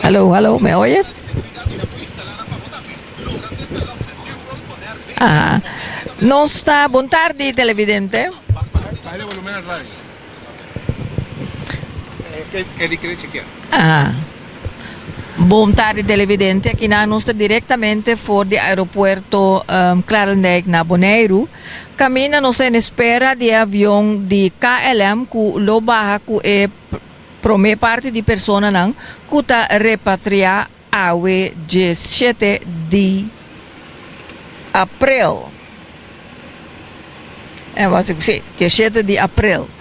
Hallo, hallo, me oyes? Aha. Nos ta, bon tardi televidente. Aha. Bon tardi televidente, aki nan nos ta directamente for di aeropuerto um, Kralendijk na Boneiru. Caminda nos ta en espera di e avion di KLM cu lo baha cu e Promé parti di personanan ku ta repatriá awe 17 di aprel. Sí, 17 di aprel.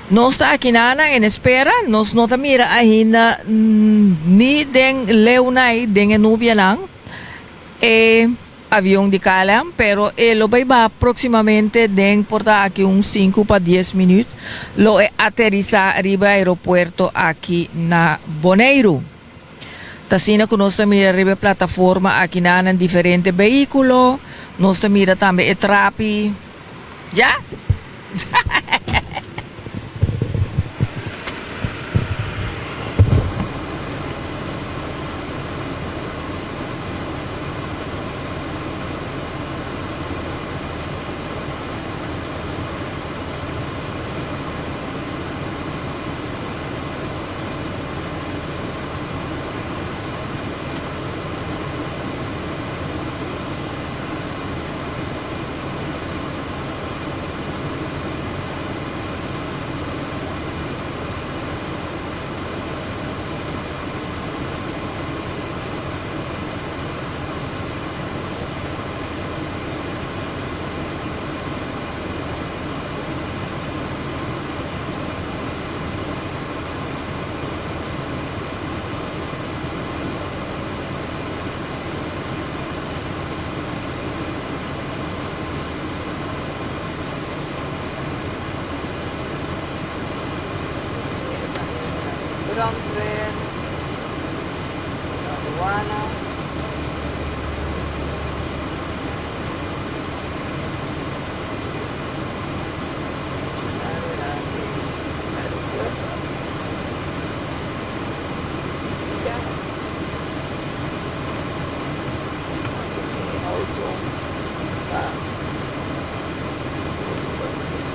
Nos ta akinanan en espera, nos no ta mira ainda ni den leunai den e nubianan e Avion di KLM, pero e lo bay baha proximamente den por ta aki un sinku pa dies minuut lo e aterisa riba e aeropuerto aki na Boneiru. Ta asina cu nos ta mira riba e plataforma aki nan diferente behiculo, nos ta mira tambe e trapi. Ya? Brandweer, de aduana. Funcionarionan di aeropuerto. Dia. Auto pa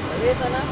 maletanan.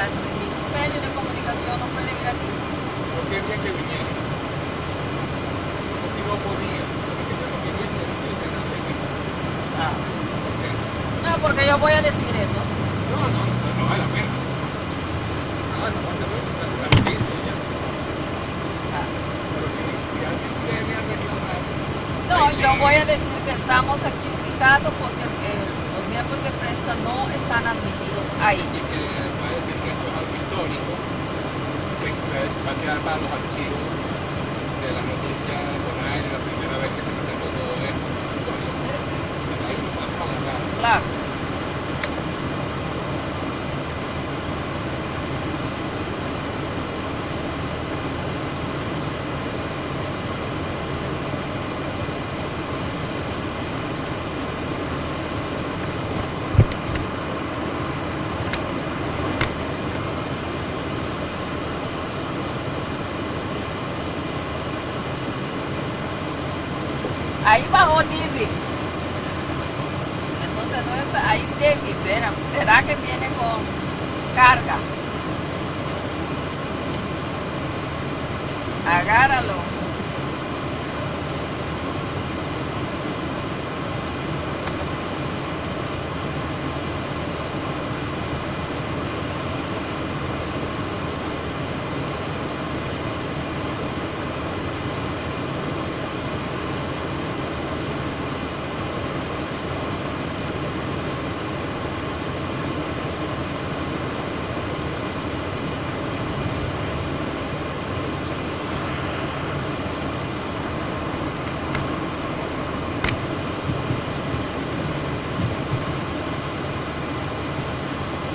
sea, ningún medio de comunicación no puede ir aquí. Yo quería que viniera. No sé si no podía, pero es que yo no quería que estuviese nadie aquí. Ah. ¿Por qué? No, porque yo voy a decir eso. No, no, no, no vale la pena. No, no va a ser la noticia y ya. Ah. Pero si alguien viene a reclamar. No, ahí yo sí. voy a decir que estamos aquí ubicados porque los miembros de prensa no están admitidos ahí. Y que va a decir que esto es algo histórico, que va a quedar para los archivos de la noticia de Bonaire, la primera vez que se presentó todo esto. Histórico. Desde ahí nos podemos agarrar. Claro. Ahí bajó Divi. Entonces no está ahí David, verá, ¿será que viene con carga? Agárralo.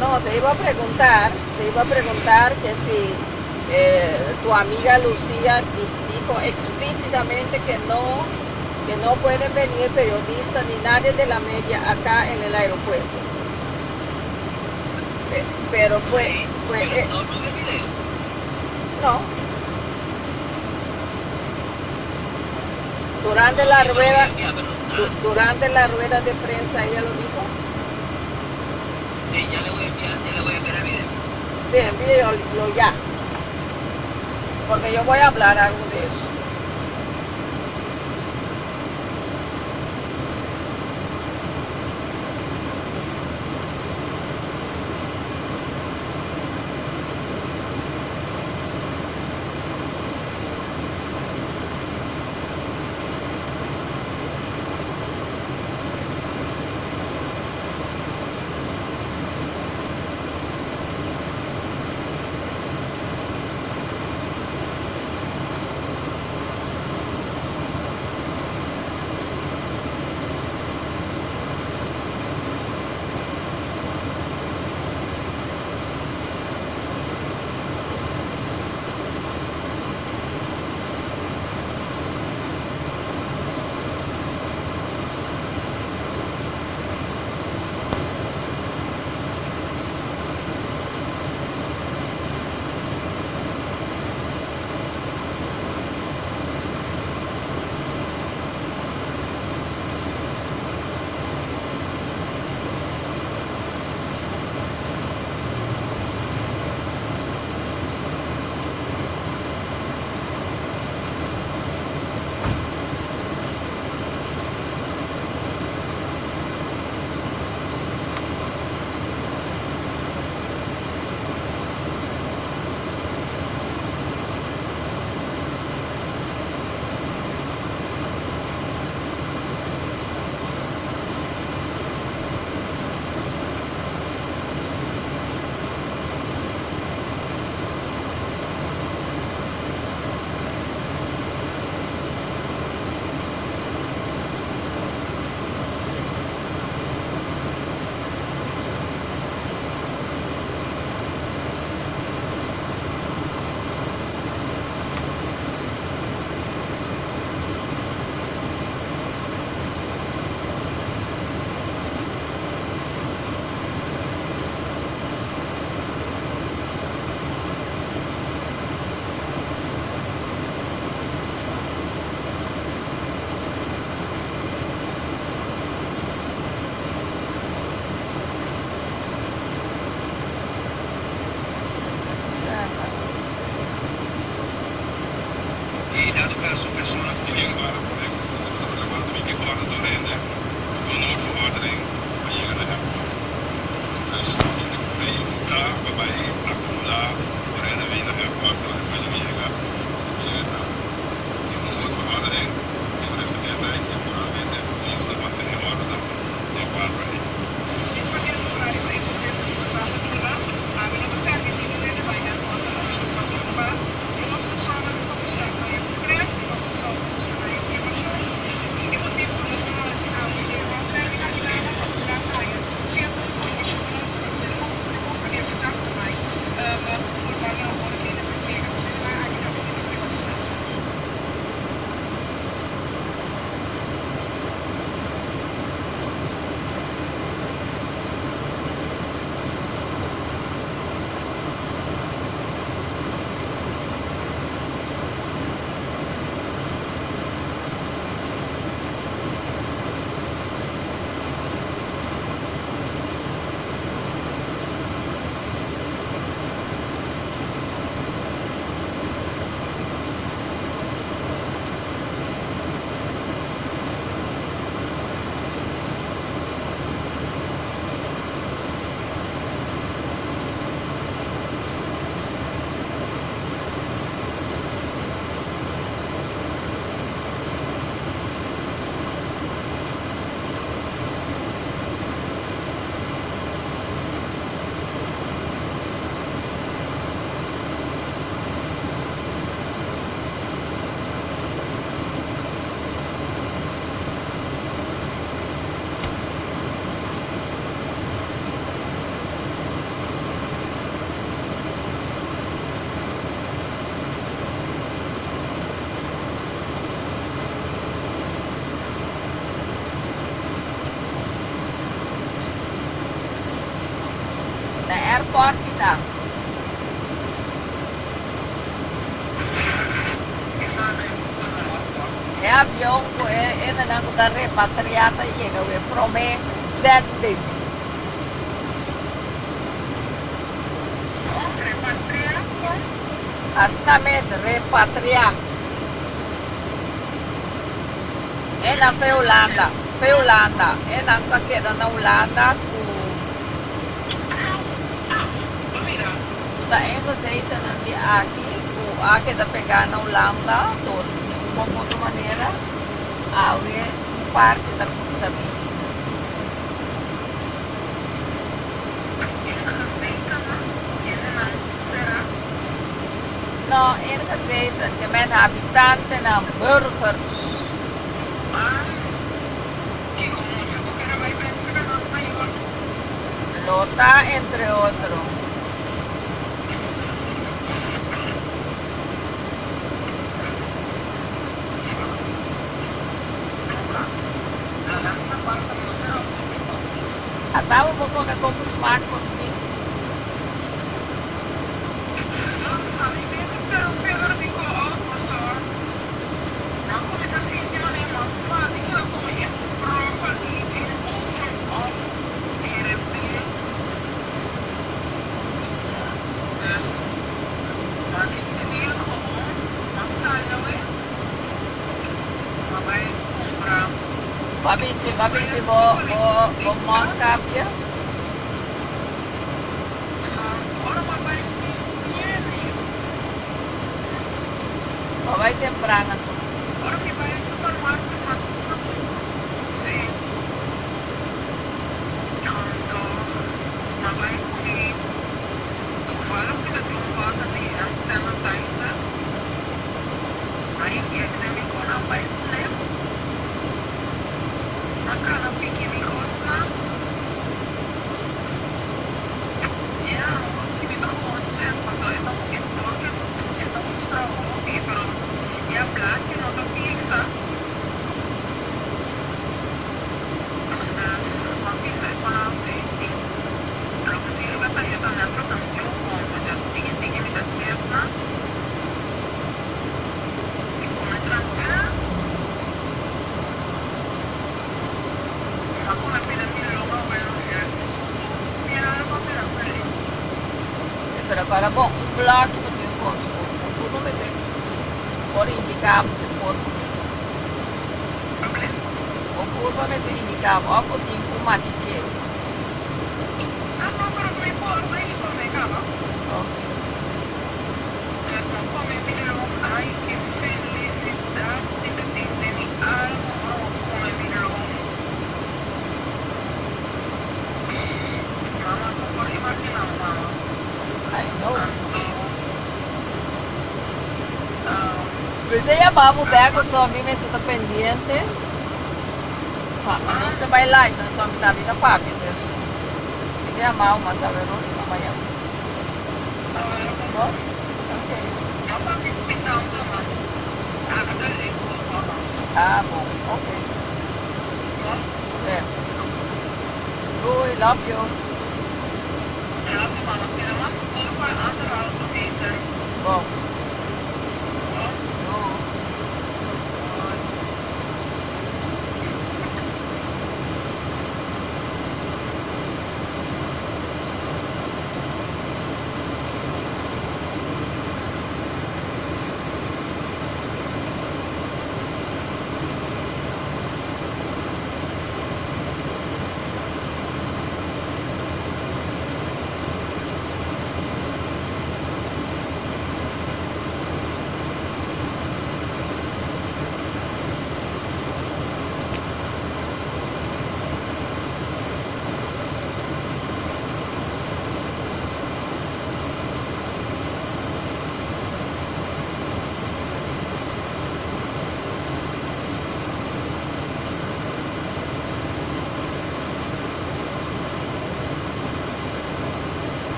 No, te iba a preguntar que si tu amiga Lucía dijo explícitamente que no pueden venir periodistas ni nadie de la media acá en el aeropuerto. Pero fue, Sí, fue, pero no, no vi el video. No. Durante la Eso lo voy a rueda, enviar, pero nada. durante la rueda de prensa ella lo dijo. Sí, ya le voy a enviar, ya le voy a enviar el video. Sí, envíelo ya. Porque yo voy a hablar algo de eso. Na airport mi ta. E avion ku e hendenan ku ta repatriá ta yega ku e promé zending. Asina mes, repatriá. Hendenan fe Hulanda, fe Hulanda. Hendenan ku a keda na Hulanda ku. Ku ta ingezetennan di aki ku a keda pegá na Hulanda dor di un of otro manera, awe un parti ta kuminsá bini. No, ingezeten, ke men habitantenan, burgers. Lo ta entre otro. Ata bo por come con bo smaak por fin. Bo a bisti bo a bisti bo bo bo mondkapje? Bo bai tempran anto. Sí, pero kòrda bon, un blòki bo tin un kos ku tur no mester por indiká bo ku por ku mi. Bo kurpa mester indiká bo òf bo tin ku machik'é. I know. Pues e yama bo bek pasobra mi mester ta pendiente pa nos ta bai live anto mi tambe ta papia dus mi ta yama bo mas aweroso na mañan. Bo? Ok. Ah bon ok. Certo. Doei love you. Bon.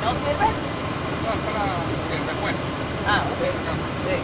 ¿No sirve? No, es para el repuesto. Ah, ok. Sí.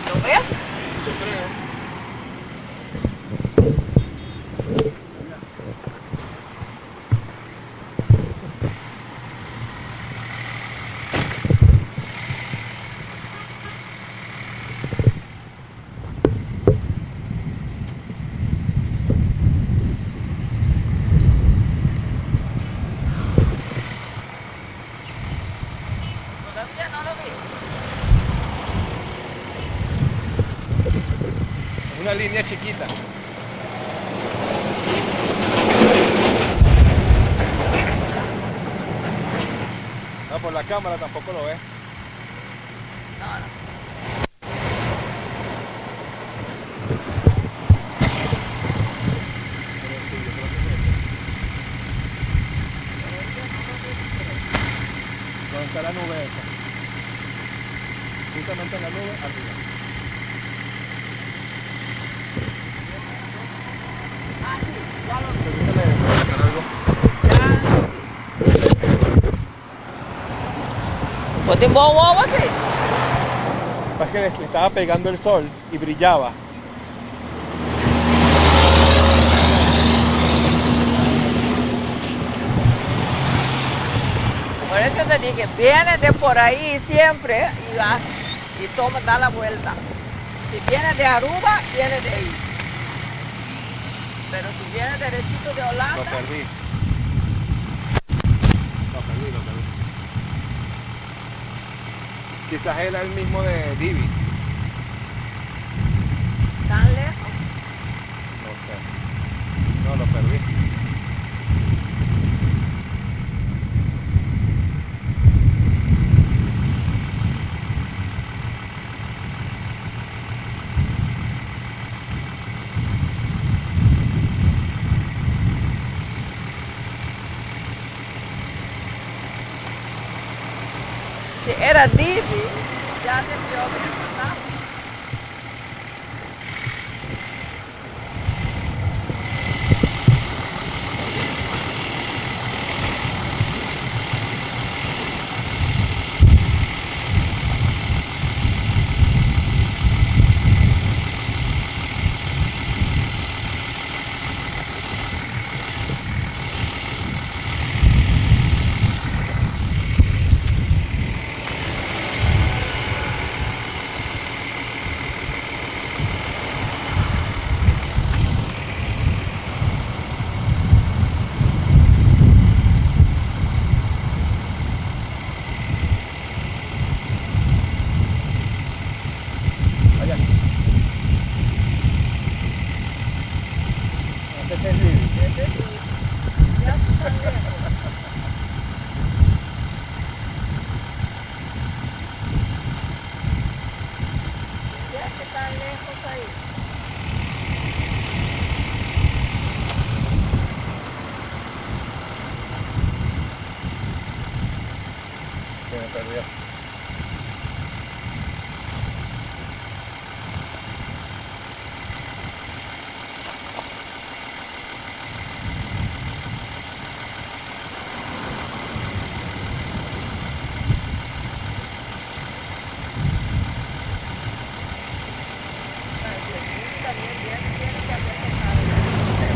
¿Lo ves? Yo creo. Todavía no lo vi. Es una línea chiquita. No, por la cámara tampoco lo ves. No, no. Pero sí, yo creo que es eso. ¿Dónde está la nube esa? Justamente en la nube arriba. Ah, sí, ya lo vi. Permítame hacer algo. Ya lo vi. Bo tin bon wowo sí. Es que le estaba pegando el sol y brillaba. Por eso te dije, viene de por ahí siempre y va y toma, da la vuelta. Si viene de Aruba, viene de ahí. Pero si viene derechito de Lo Holanda, perdí. Lo perdí, lo perdí. Quizás era el mismo de Divi. tan lejos. No sé. No, lo perdí. Si era Divi, ya debió haber pasado. Allá. No sé si es Divi. Ese es Divi. Ya está lejos. Ya que tan lejos ahí. Se me perdió. También tiene que haber pasado ya, no sé.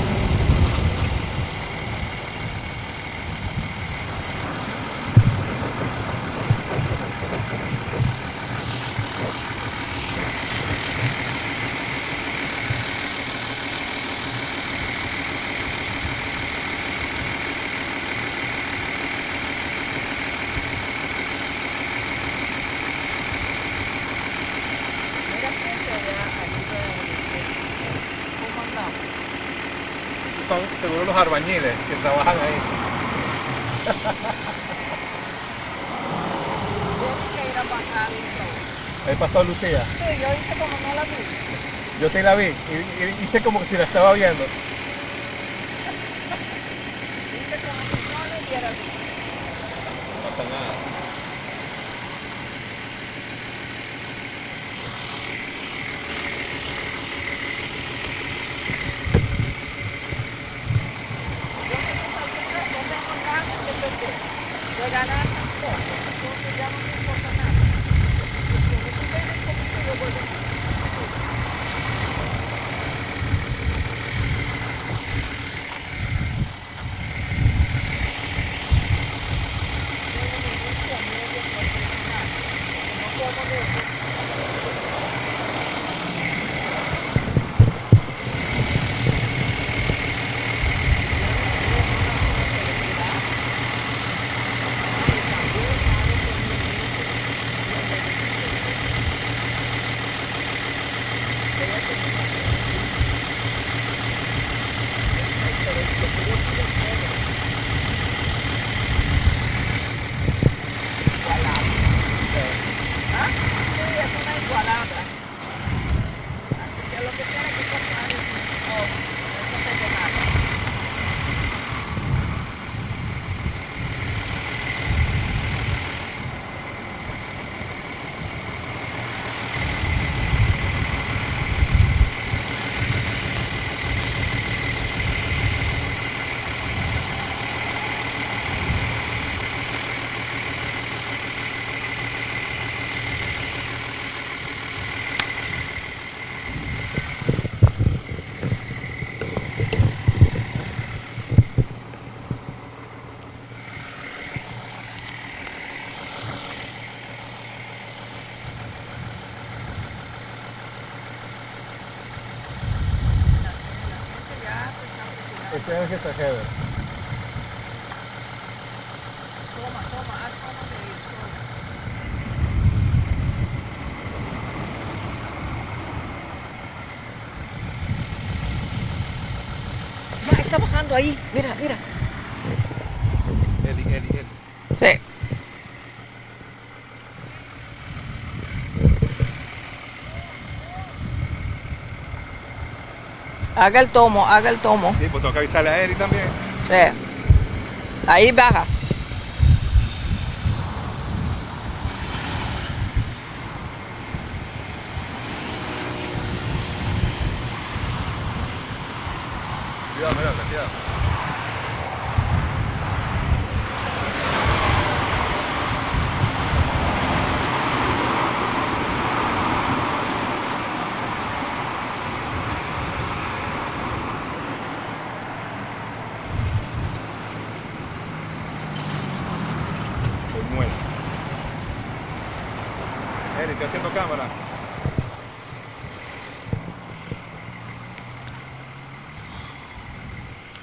Mira gente allá arriba del. ¿Cómo andamos? Son seguro los albañiles que trabajan ahí. Tienen que ir a bajar y todo. Ahí pasó Lucía. Sí, yo hice como no la vi. Yo sí la vi y hice como que si la estaba viendo. Hice como si no la hubiera visto. No pasa nada. Yo en esas alturas no tengo nada que perder. De ganar tampoco. Entonces ya no me importa nada. Porque si tú vienes conmigo, yo voy contigo. Yo no me gusta medio profesional. Porque no como de eso. ¿Ah? Ese es el gezaghebber. Toma, toma, haz toma de ellos, toma. Ya está bajando ahí, mira, mira. Eli, Eli, Eli. Sí. Haga el tomo, haga el tomo. Sí, pues tengo que avisarle a Eli también. Sí. Ahí baja. Cuidado, Miranda, cuidado. Estoy muerto. Eri, estoy haciendo cámara.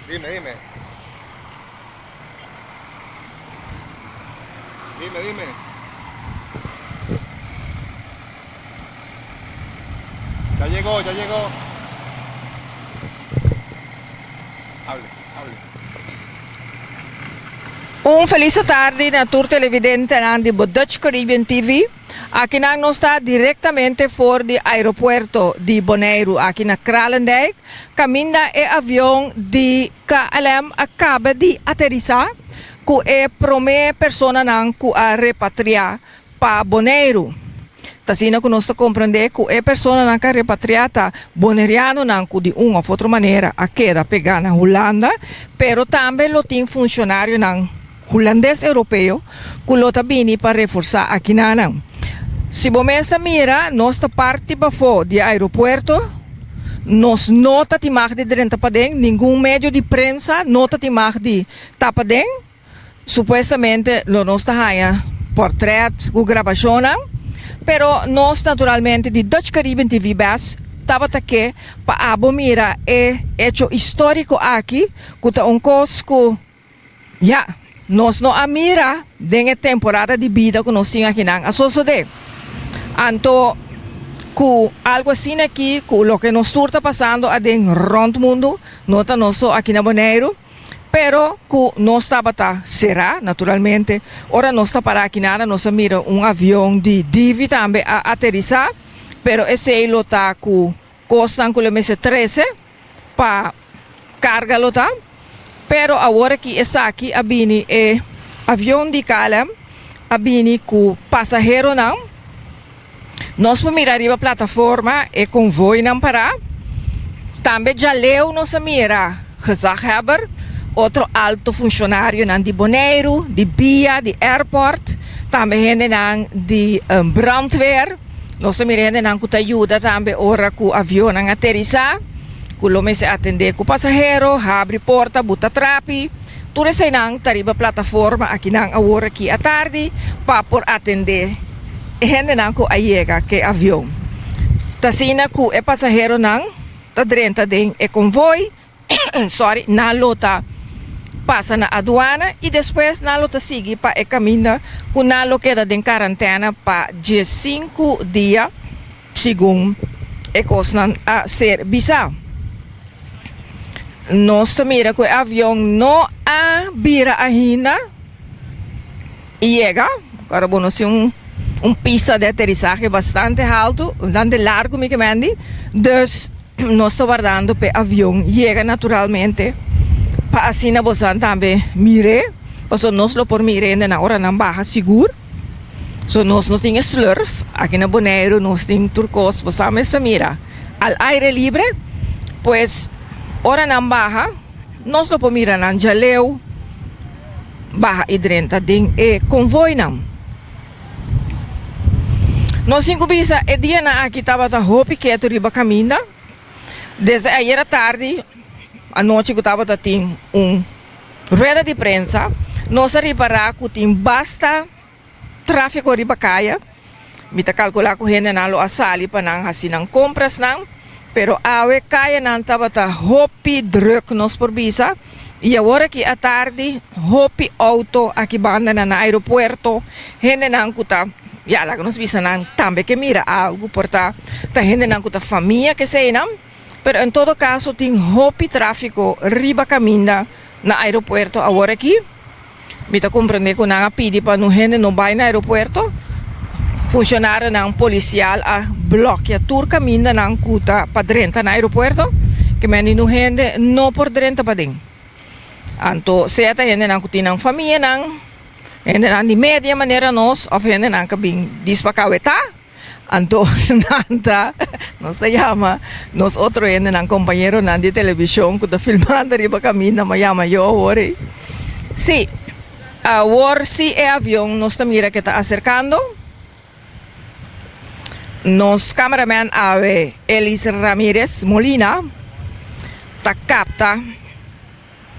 Dime, dime. Dime, dime. Ya llegó, ya llegó. Hable, hable. Un felis tardi na tur televidentenan di Dutch Caribbean TV. Aki nan nos ta direktamente for di aeropuerto di Boneiru, aki na Kralendijk. Kaminda e avion di KLM a kaba di aterisá ku e promé personanan ku a repatriá pa Boneiru. Ta asina ku nos ta komprendé ku e personanan ku a repatriá ta bonerianonan ku di un òf otro manera a keda pegá na Hulanda, pero tambe lo tin funshonarionan hulandes europeo ku lo ta bini pa reforsá akinanan. Si bo mes ta mira, nos ta parti pafó di e aeropuerto, nos no ta tin mag di drenta paden, ningun medio di prensa no ta tin mag di ta paden. Supuestamente lo nos ta haña portret ku grabashonnan, pero nos naturalmente di Dutch Caribbean TV bes tabata ke pa abo mira e echo históriko aki ku ta un kos ku ya nos no a mira den e temporada di bida ku nos tin akinan a sosodé. Anto ku algu asina aki ku loke nos tur ta pasando aden rònt mundu, no ta nos so aki na Boneiru, Pero cu nos tabata cera, naturalmente, ora nos ta para aki nada nos a mira un avion di Divi tambe a aterisa, pero esey lo ta cu cosnan cu lo mester trece pa carga lo ta. Pero awor aki esaki a bini e avion di KLM a bini cu pasaheronan. Nos por mira riba plataforma e konvoinan pará. Tambe djaleu nos a mira gezaghebber, otro alto funshonarionan di Boneiru, di bia, di airport, tambe hendenan di brandweer. Nos a mira hendenan ku ta yuda tambe ora ku avionnan aterisá, ku lo mester atendé ku pasahero, habri porta, buta trapi. Tur eseinan ta riba plataforma akinan awor aki atardi pa por atendé e hendenan ku a yega ku e avion. Ta asina ku e pasaheronan ta drenta den e konvoi, sorry, nan lo ta pasa na aduana i despues nan lo ta sigui pa e kaminda ku nan lo keda den karantèna pa diesinku dia. Segun e kosnan a ser bisá, nos ta mira ku e avion no a bira ainda i yega. Ora bo no sin un pista di aterisahe bastante haltu, bastante largu mi ke mendi, dus nos ta wardando pa e avion yega naturalmente pa asina bosan tambe mir'é, pasobra nos lo por mir'é na ora nan baha sigur. So nos no tin e slurf, aki na Boneiru nos tin tur kos, bo sa mester mira al aire libre, pues ora nan baha nos lo por mira nan djaleu baha i drenta den e konvoinan. Nos tin ku bisa e dianan aki tabata hopi ketu riba kaminda, desde ayera tardi anochi ku tabata tin un. Rueda di prensa, nos a ripará ku tin basta tráfiko riba kaya. Mi ta kalkulá ku hendenan lo a sali pa nan hasi nan komprasnan. Pero awe kayanan tabata hopi druk nos por bisa y awor aki atardi hopi auto aki bandanan na aeropuerto hendenan cu ta ya laga nos bisa nan tambe ke mira algo por ta ta hendenan cu ta famia keseynan pero en todo caso tin hopi trafico riba caminda na aeropuerto awor aki. Mi ta comprende cu nan a pidi pa no hende no bay na aeropuerto. Funcionarionan policial a blokia tur camindanan cu ta pa drenta na aeropuerto, ke men di no hende no por drenta paden. Anto sea ta hendenan cu tin nan famianan, hendenan di media manera nos of hendenan cu bin dis pa caweta. Anto nan ta, nos ta yama nos otro hendenan, kompañeronan di televishon ku ta filmando riba kaminda, ma yama yo awor ei. Sí, awor sí e avion nos ta mira ke ta aserkando. Nos cameraman awe, Elis Ramirez Molina, ta kapta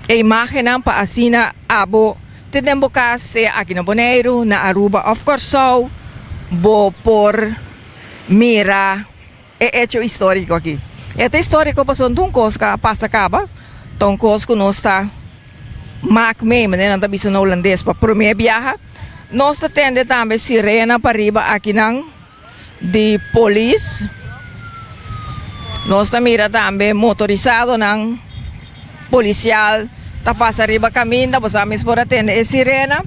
e imágennan pa asina abo te den bo kas, sea aki na Boneiru, na Aruba òf Kòrsou, bo por mira e echo históriko aki. E ta históriko pasobra ta un kos ku a pasa kaba, ta un kos ku nos ta mak mee, manera nan ta bisa na hulandes, pa promé biaha. Nos ta tende tambe sirena pariba akinan di polis. Nos ta mira tambe motorisadonan polisial ta pasa riba kaminda, bo sa mes por a tende e sirena.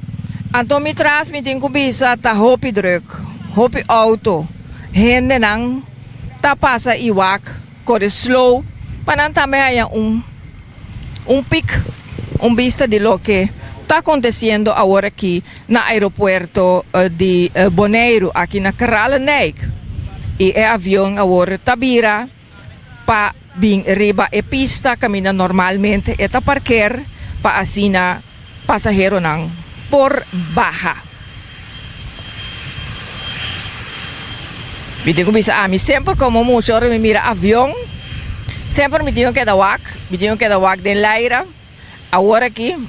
Anto mi tras mi tin ku bisa ta hopi druk, hopi outo, hendenan ta pasa i wak kore slow pa nan tambe haña un un pik, un bista di loke ta aconteciendo awor aki na aeropuerto di Boneiru, aki na Kralendijk. Y e avion awor ta bira pa bin riba e pista caminda normalmente e ta parkeer pa asina pasaheronan por baha. Mi tin ku bisa ami semper komo mucha ora mi mira avion semper mi tin ku keda wak, mi tin ku keda wak den laira. Awor aki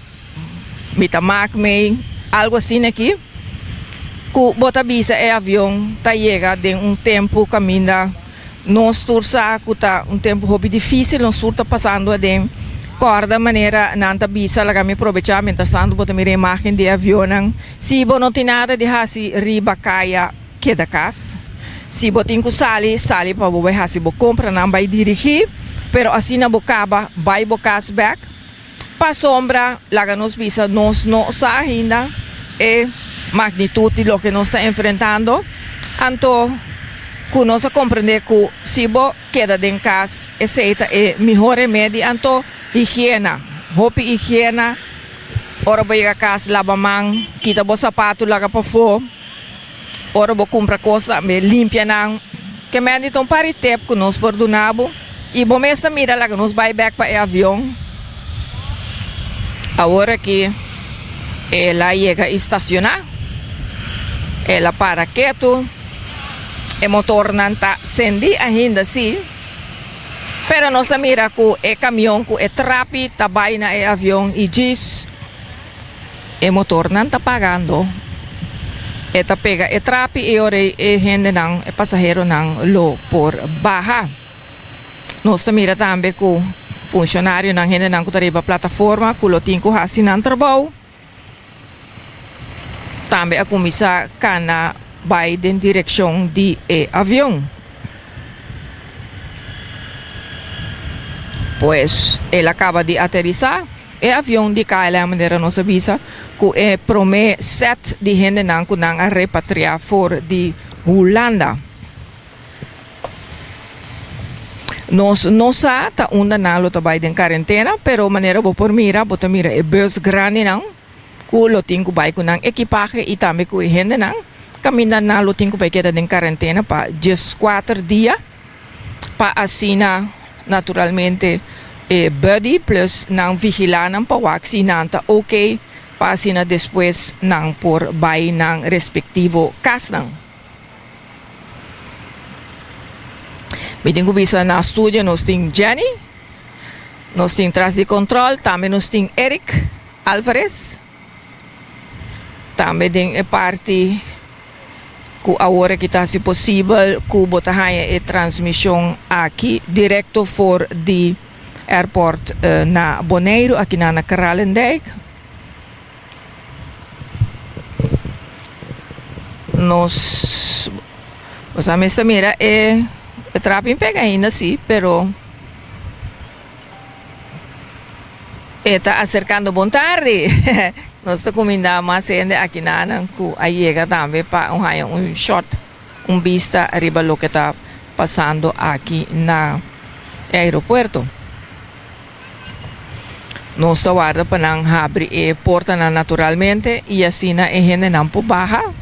mi ta mak mei algu asina aki ku bo ta bisa e avion ta yega den un tempu kaminda nos tur sa ku ta un tempu hopi difisil nos tur ta pasando aden. Kòrda manera nan ta bisa laga mi probechá mientrastantu bo ta mira imágen di e avionnan. Si bo no tin nada di hasi riba kaya keda kas. Si bo tin ku sali, sali pa bo bai hasi bo kompranan bai dirigí, pero asina bo kaba bai bo kas bèk. Pasobra, laga nos bisa, nos no sa ainda e magnitut di loke nos ta enfrentando. Anto ku nos a komprendé ku si bo keda den kas esei ta e mihó remedi. Anto higiena, hopi higiena, ora bo yega kas laba man, kita bo sapatu laga pafó. Ora bo kumpra kos tambe limpia nan. Ke mende ta un par di tep ku nos por duna bo i bo mes ta mira laga nos bai bek pa e avion. Awor aki el a yega i stashoná. El a para ketu. E motornan ta sendí ainda sí, pero nos ta mira ku e kamion ku e trapi ta bai na e avion i djis. E motornan ta pagando. E ta pega e trapi i ora e hendenan, e pasaheronan lo por baha. Nos ta mira tambe ku funshonarionan, hendenan ku ta riba plataforma ku lo tin ku hasi nan trabou, tambe a kuminsá kana bai den direkshon di e avion. Pues el a kaba di aterisá. E avion di KLM manera nos a bisa ku e promé sèt di hendenan ku nan a repatriá for di Hulanda. Nos no sa ta unda nan lo ta bai den karentena, pero manera bo por mira, bo ta mira e bus grandinan ku lo tin ku bai ku nan ekipahe i tambe ku e hendenan kaminda nan lo tin ku bai keda den karentena pa dieskuater dia. pa asina naturalmente e buddy plus nan vigila nan pa wak si nan ta ok pa asina despues nan por bay nan respectivo casnan. Mi tin cu bisa na studio nos tin Jenny, nos tin tras di control tambe nos tin Eric Alvarez, tambe den e parti. Ku awor aki ta hasi posibel ku bo ta haña e transmishon aki direkto for di airport na Boneiru, akinan na Kralendijk. Nos bo mester mira e trapin pega ainda si, pero E ta aserkando bon tardi. Nos ta kuminda mas hende akinanan ku a yega tambe pa un haña un shot, un bista riba loke ta pasando aki na e aeropuerto. Nos ta warda pa nan habri e portanan naturalmente i asina e hendenan por baha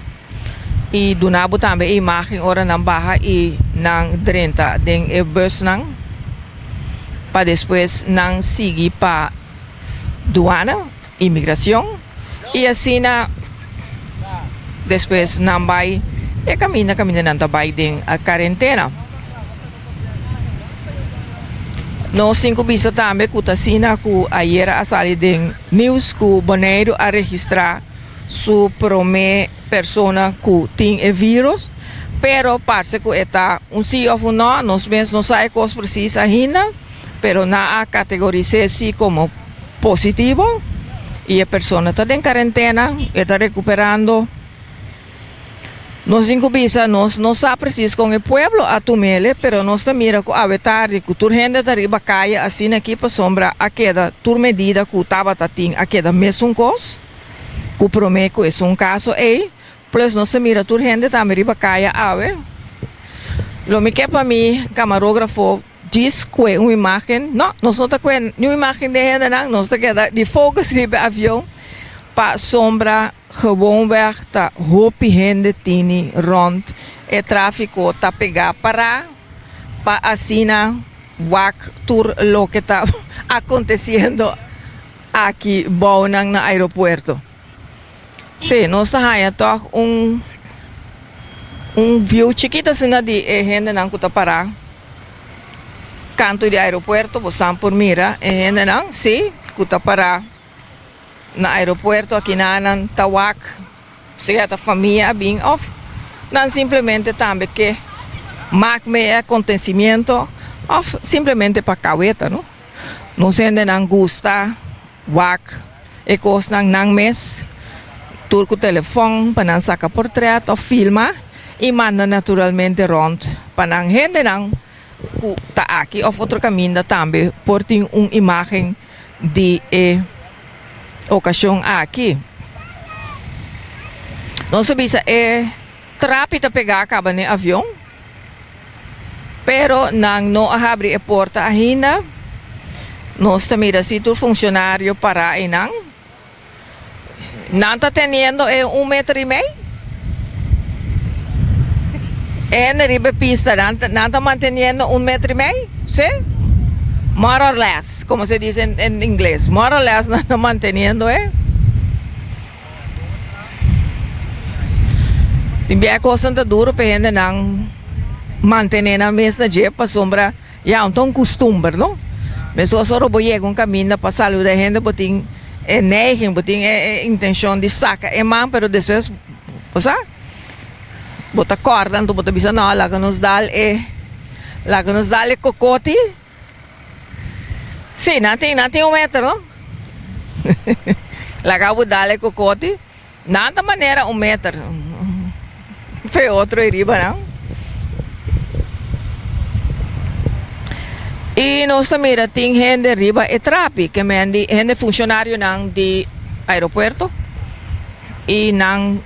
i duna bo tambe e imagen ora nan baha i nan drenta den e busnan. Pa despues nan sigui pa duana, imigracion, y asina despues nan bay e caminda caminda nan ta bay den cuarentena. Nos tin cu bisa tambe cu ta asina cu ayera a sali den nieuws cu Boneiru a registra su prome persona cu tin e virus, pero parce cu e ta un si of un no, nos mes no sa e cos precies ainda, pero nan a categoris'e si como positivo y e persona ta den cuarentena, e ta recuperando. Nos tin cu bisa nos no sa precies con e pueblo a tum'ele, pero nos ta mira cu awe tardi cu tur hende ta riba caya asina aki pasobra a keda tur medida cu tabata tin a keda mesun cos. Ku promé ku esun kaso ei, plus nos ta mira tur hende tambe riba kaya awe. Lo mi ke pa mi kamarógrafo djis kue un imágen. No, nos no ta kue niun imágen den hendenan, nos ta keda di focus riba e avion pasobra gewoonweg ta hopi hende tini rònt e tráfiko ta pegá pará pa asina wak tur loke ta akontesiendo. Aki bounan na aeropuerto. Sí, nos ta haña tòg un un view chikito asina di e hendenan ku ta pará kantu di aeropuerto. Bo san por mira e hendenan, sí, ku ta pará na aeropuerto. Akinan nan ta wak sea ta famia a bin òf nan simplemente tambe ke mak me e akontesimiento òf simplemente pa kaweta, no. Nos hendenan gusta wak e kosnan nan mes, tur ku telefòn pa nan saka portrèt òf filma i manda naturalmente rònt pa nan hendenan ku ta aki òf otro kaminda tambe por tin un imágen di e okashon aki. Nos a bisa e trapi ta pegá kaba n'e avion. Pero nan no a habri e porta ainda. Nos ta mira si tur funcionario para einan. Nan ta teniendo e un meter y mei. E hende riba e pista, nan, nan ta manteniendo un meter y mei, si? More or less, como se dice en, en ingles. More or less nan ta manteniendo e. Tin bia e kosnan ta duro pa e hendenan mantené nan mes na dje pasobra ya un ta un kustumber no. Meskos ora bo yega un kaminda pa saluda e hende bo tin e neiging, bo tin e intenshon di saka e man pero despues bo sa bo ta kòrda anto bo ta bisa no laga nos dal e laga nos dal e kokoti. Sí, nan tin, nan tin un meter, no? Laga bo dal e kokoti. Nan ta manera un meter. Fe otro ei riba nan. I nos ta mira tin hende riba e trapi, ke men di hende funshonarionan di aeropuerto. I nan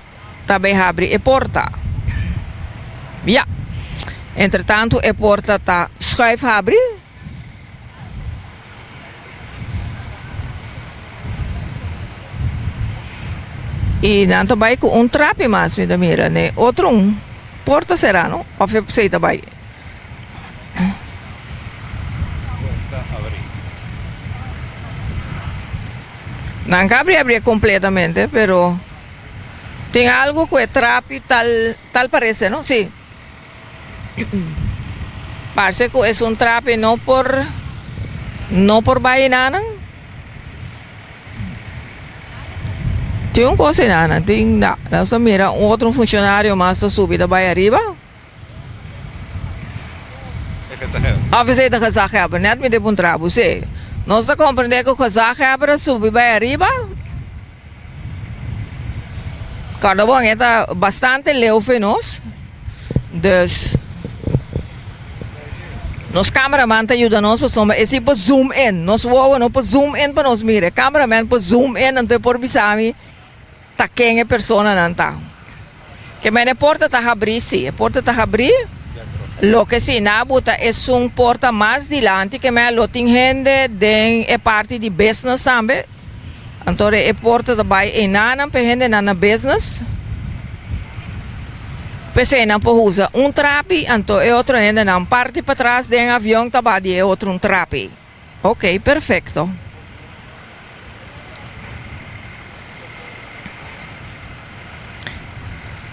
ta bay habri e porta. Ya. Entretanto e porta ta schuif habri. I nan ta bay cu un trapi mas mi ta mira ne otro un porta sera no of e esey ta bay. Porta habri. Nan ka abri abri completamente pero. Tin algo cu e trapi tal tal parece no si parce cu es un trapi no por no por bay nanan. Tin un kos einan, nan tin, na, nos ta mira un otro funshonario mas ta subi ta bai ariba. Of esei ta gezaghebber? Net mi ta puntra bo. Sí. Nos ta komprendé ku gezaghebber a subi bai ariba. Kòrda bon, e ta bastante leu for nos. Dus, nos cameraman ta yuda nos pasobra e si por zoom in. Nos wowo no por zoom in pa nos mira. E cameraman por zoom in anto e por bisa mi ta ken e personanan ta. Ke men e porta ta habrí si, e porta ta habrí. Loke si nan a buta esun porta mas dilanti ke men lo tin hende den e parti di business tambe. Anto e porta ta bai enanan pa e hendenan na business. P'esei nan por usa un trapi, anto e otro hendenan parti patras den avion ta ba di e otro un trapi. Ok, perfecto.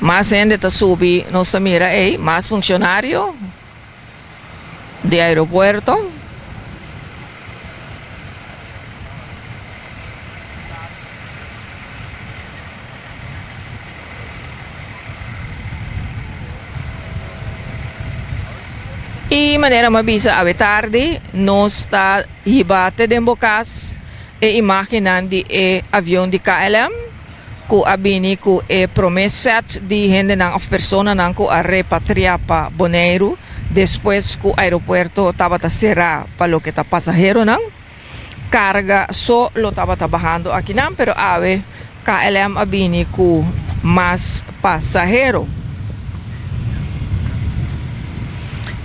Mas hende ta subi, nos ta mira ei, mas funcionario di aeropuerto. Y manera mi a bisa awe tardi, nos ta hiba te den bo cas e imagennan di e avion di KLM cu a bini cu e prome set di hendenan of personanan cu a repatria pa Boneiru despues cu aeropuerto tabata cera pa loke ta pasaheronan. Carga so lo tabata bahando akinan pero awe KLM a bini cu mas pasahero.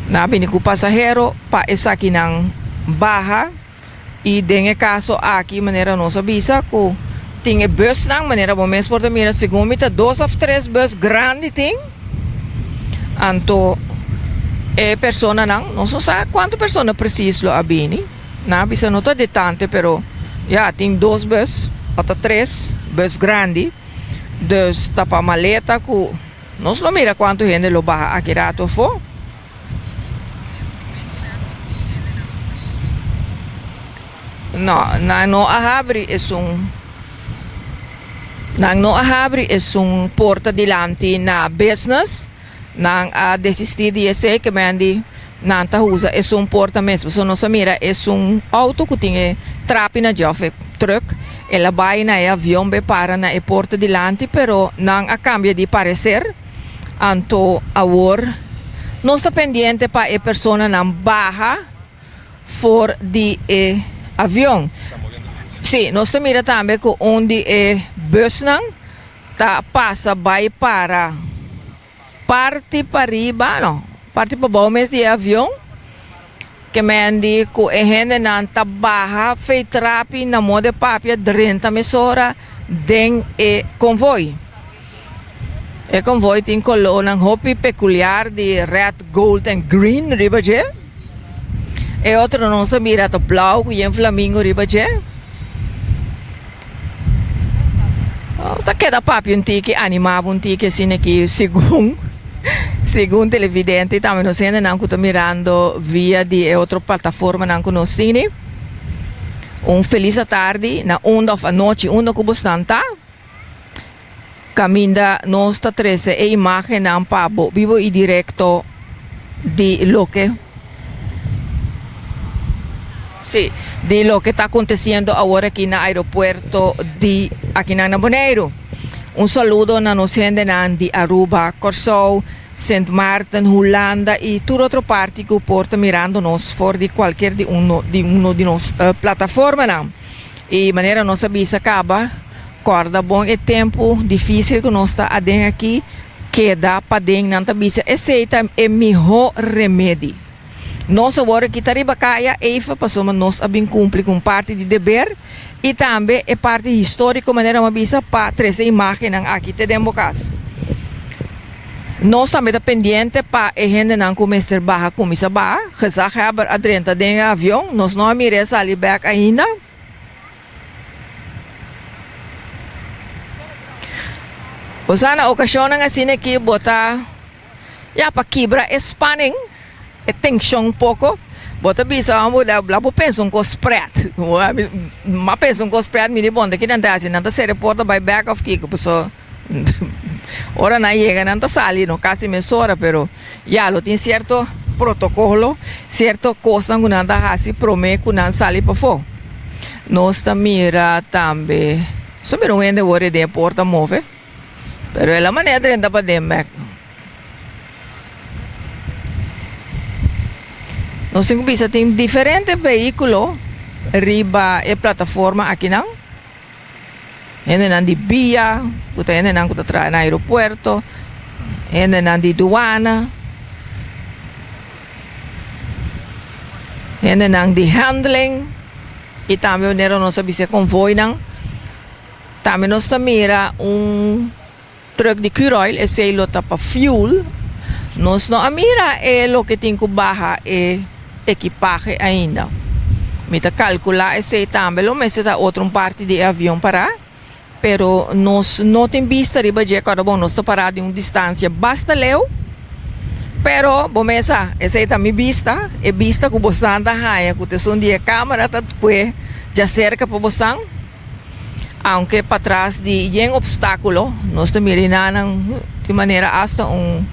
Nan a bini cu pasahero pa esakinan baha y den e caso aki manera nos a bisa cu tin e busnan manera bo mes por ta mira segun mi ta dos of tres bus grandi tin. Anto e personanan nos no sa cuanto persona precies lo a bini. Nan a bisa no ta di tante pero ya tin dos bus o ta tres bus grandi dus ta pa maleta cu nos lo mira cuanto hende lo baha aki rato afo. No, nan no a habri esun nan no a habri esun porta dilanti na business. Nan a desisti di esey ke men di nan ta usa esun porta mes pasobra nos a mira esun auto ku tin e trapi na dje of e truck el a bai na e avion bay para na e porta dilanti pero nan a cambia di parecer anto awor nos ta pendiente pa e personanan baha for di e avion. Si, nos ta mira tambe ku un di e busnan Ta pasa bai para parti pariba, no, parti pabou mes di e avion, ke men di ku e hendenan ta baha fei trapi na moda e papia drenta mesora den e konvoi. E konvoi tin kolornan hopi pekuliar di red, gold en green riba dje. E otro nos a mira ta blauw ku yen flamingo riba dje. Nos ta keda papia un tiki, anima bo un tiki asina aki segun segun televidente y tambe nos hendenan cu ta mirando via di e otro plataformanan cu nos tini. Un feliz atardi na unda of anochi unda cu bosnan ta. Caminda nos ta trece e imagennan pa bo bibo y directo di loke. Sí, di loke ta aconteciendo awor aki na aeropuerto di akinan na Boneiru. Un saludo na nos hendenan di Aruba, Kòrsou, Sint Maarten, Hulanda y tur otro parti cu por ta mirando nos for di cualkier di uno di uno di nos plataformanan. Y manera nos a bisa caba, corda bon e tempo dificil cu nos ta aden aki, keda paden, nan ta bisa esey ta e miho remedi. Nos awor aki ta riba kaya Eiffel pasobra nos a bin cumpli cu un parti di deber y tambe e parti historico manera mi a bisa pa trece imagennan aki te den bo cas. Nos tambe ta pendiente pa e hendenan cu mester baha cuminsa baha. Gezaghebber a drenta den e avion, nos no a mir'e sali bek ainda. Bo sa na ocasionnan asina aki bo ta. Ya pa kibra e spanning, e tenshon poko. Bo ta bisa amo la la bo pensa un kos pret. M'a pensa un kos pret mi di bon ta ki nan ta hasi nan ta sera e porta bai bek of kiko paso ora nan yega nan ta sali no kasi mesora pero ya lo tin sierto protokolo sierto kosnan ku nan ta hasi prome ku nan sali pafó. Nos ta mira tambe nos ta mira un hende wor den e porta move pero el a manera drenta paden bek. Nos tin ku bisa tin diferente vehíkulo riba e plataforma akinan. Hendenan di bia, ku ta hendenan ku ta traha na aeropuerto, hendenan di duana, hendenan di handling i tambe manera nos a bisa e konvoinan. Tambe nos ta mira un. Truck di Curoil, esey lo ta pa fuel. Nos no a mira e loke tin cu baha e ekipahe ainda. Mi ta calcula esey tambe lo mester ta otro un parti di e avion para, pero nos no tin bista riba dje cuando bon nos ta para di un distancia basta leu. Pero bo mesa, esey ta mi bista, e bista cu bosnan ta haya cu ta esun di e camera ta cue djacerca pa bosnan. Aunke patras di yen obstáculo, nos ta mira enanan di manera asta un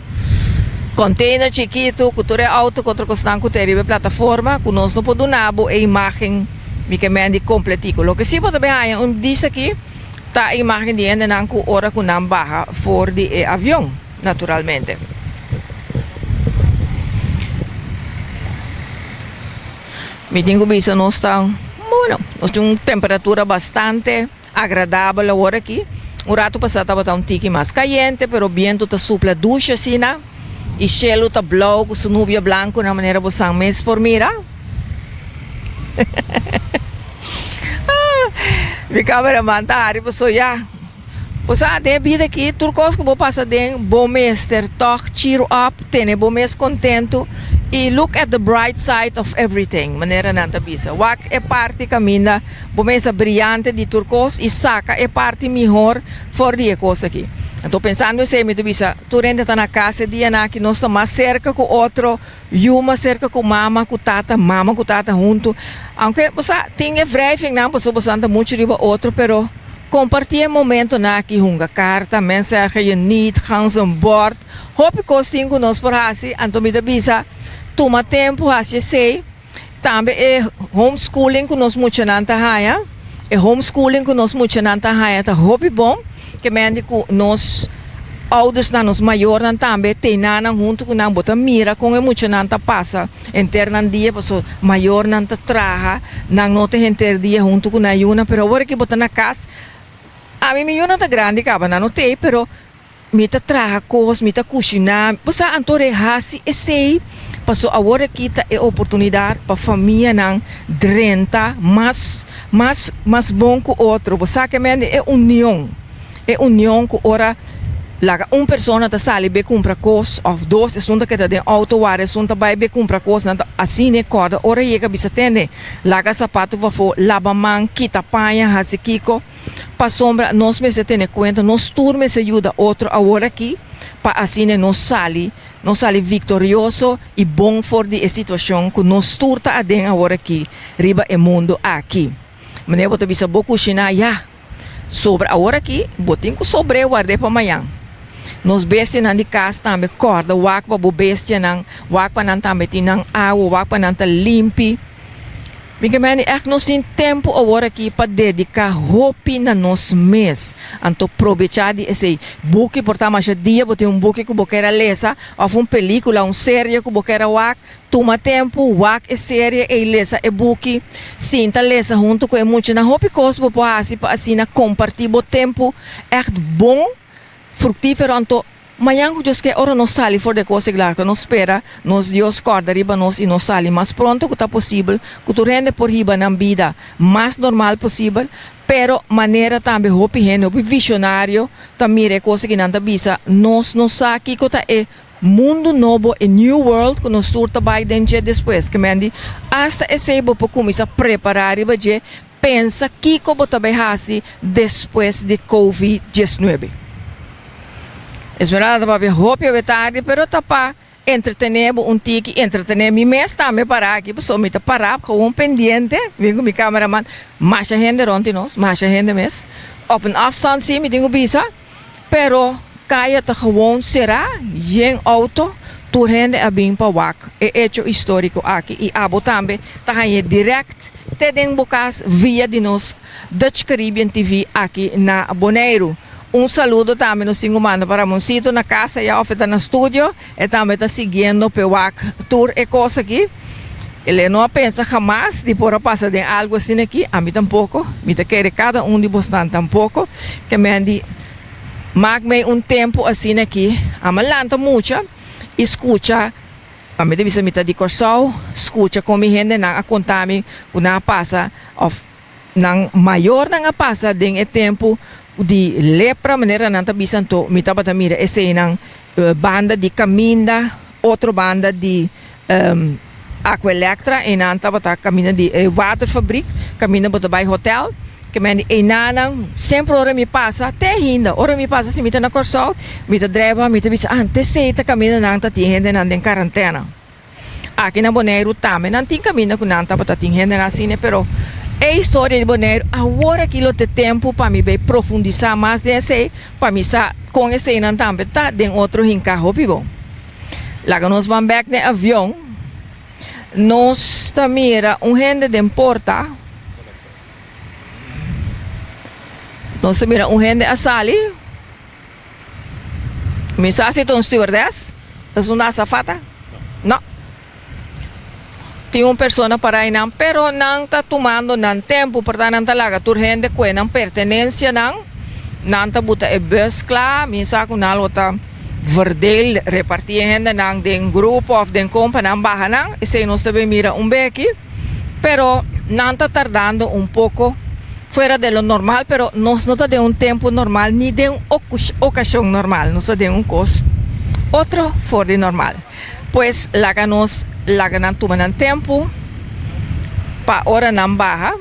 container chikitu cu tur e auto cu otro cosnan cu ta riba e plataforma cu nos no por duna bo e imagen mi ke men di completico. Loke si bo ta bin haña un dis aki ta e imagen di hendenan cu ora cu nan baha for di e avion, naturalmente. Mi tin ku bisa nos ta, bueno, nos tin un temperatura bastante agradabel awor aki. Un ratu pasá tabata un tiki mas kayente, pero bientu ta supla dushi asina i shelu ta blou ku su nubia blanku na manera bo san mes por mira. Mi cameraman ta hari pasobra ya. Bo sa, den e bida aki, tur kos ku bo pasa den, bo mester tòg cheer up, tene bo mes kontentu i look at the bright side of everything, manera nan ta bisa. Wak e parti kaminda bo mes a briante di tur kos i saka e parti mihor for di e kos aki. Anto pensando esei mi ta bisa, tur hende ta na kas e dianan aki, nos ta mas serka ku otro, Yu mas serka ku mama ku tata, mama ku tata huntu. Aunke bo sa tin e wrijvingnan pasobra boso ta muchu riba otro, pero kompartí e momentonan aki, hunga karta, mensen erger je niet, ganzenbord, hopi kos tin ku nos por hasi. Anto mi ta bisa tuma tempu hasi esei. Tambe e homeschooling ku nos muchanan ta haña, e homeschooling ku nos muchanan ta haña ta hopi bon, ke mende ku nos oudersnan, nos mayornan tambe tei nan huntu ku nan, bo ta mira kon e muchanan ta pasa henter nan dia, pasobra mayornan ta traha, nan no ta henter dia huntu ku nan yunan, pero awor ki bo ta na kas, ami mi yunan ta grandi kaba, nan no tei, pero. Mi ta traha kos, mi ta kushiná. Bo sa anto re hasi esei paso awor aki ta e oportunidat pa famianan drenta mas mas mas bon ku otro. Bo sa ke mende e union, e union ku ora laga un persona ta sali bai kumpra kos òf dos esun ta keda den outo wara esun ta bai bai kumpra kos nan ta asina e kòrda ora yega bisa tende laga sapatu pafó laba man kita paña hasi kiko. Pasobra nos mester tene kuenta, nos tur mester yuda otro awor aki pa asina nos sali, nos sali viktorioso i bon for di e situashon ku nos tur ta aden awor aki riba e mundu aki. Manera bo ta bisa bo kushiná ya, sobra awor aki bo tin ku sobr'é ward'é pa mañan. Nos bestianan di kas tambe kòrda wak pa bo bestianan, wak pa nan tambe tin nan awa, wak pa nan ta limpi. Mi ke mende ègt nos tin tempu awor aki pa dediká hopi na nos mes. Anto probechá di esei. Buki por ta masha dia bo tin un buki ku bo kier a lesa òf un pelíkula, un serie ku bo kier a wak. Tuma tempu, wak e serie ei, lesa e buki, sinta lesa huntu ku e muchanan. Hopi kos bo por hasi pa asina kompartí bo tempu ègt bon, fruktífero. Anto Mañan ku Dios ke ora nos sali for di e kos ei laga nos spera nos Dios kòrda riba nos i nos sali mas pronto ku ta posibel ku tur hende por hiba nan bida mas normal posibel pero manera tambe hopi hende hopi visionario ta mira e kos aki nan ta bisa nos no sa kiko ta e mundu nobo e new world ku nos tur ta bai den dje despues ke men di asta esei bo por kuminsá prepará riba dje Pensa kiko bo ta bai hasi despues di Covid 19. Esmeralda ta papia hopi awe tardi pero ta pa entretené bo un tiki, entretené mi mes tambe pará aki, pasobra mi ta pará gewoon pendiente, mi ku mi cameraman, masha hende rònt di nos, masha hende mes, op een afstand sí mi tin ku bisa, pero kaya ta gewoon será, yen outo, tur hende a bin pa wak e echo históriko aki i abo tambe ta hañ'é dirèkt te den bo kas via di nos Dutch Caribbean TV aki na Boneiru. Un saludo tambe nos tin ku manda pa Ramoncito na kas aya òf e ta na studio, e tambe ta siguiendo p'e wak tur e kos aki. El e no a pensa hamas di por a pasa den algu asina aki, ami tampoko, mi ta kere kada un di bosnan tampoko, ke men di mak mei un tempu asina aki, ama lanta mucha i skucha. Mi ta bisa mi ta di Kòrsou, skucha kon mi hendenan a konta mi ku nan a pasa òf Nan mayornan a pasa den e tempu di lepra, manera nan ta bisa anto mi tabata mira eseinan banda di kaminda, otro banda di Aqualectra, einan tabata kaminda di e waterfabriek, kaminda bo ta bai hotel, ke men di einanan semper ora mi pasa, te ainda ora mi pasa si mi ta na Kòrsou, mi ta drèba mi ta bisa ah te esei ta kaminda nan ta tin hendenan den karantena. Aki na Boneiru tambe nan tin kaminda ku nan tabata tin hendenan asina, pero e historia di Boneiru awor aki lo ta tempu pa mi bay profundisá mas den esei pa mi sa kon eseinan tambe ta den otro hinká hopi bon. Laga nos ban bek den avion, nos ta mira un hende den porta, nos ta mira un hende a sali. Mi sa si ta un stewardess, es un azafata? No. Tin un persona para einan, pero nan ta tumando nan tempu, por nan ta laga tur hende kue nan pertenencianan, nan ta buta e bus kla, mi sa ku nan lo ta verdeel, reparti e hendenan den grupo of den kon pa nan baha nan, esei nos ta bin mira un beki. Pero nan ta tardando un poco fuera de lo normal, pero nos no ta den un tempo normal ni den un ocasion normal, nos ta den un cos otro for di normal. Pues laga nos laga nan tuma nan tempo pa ora nan baha.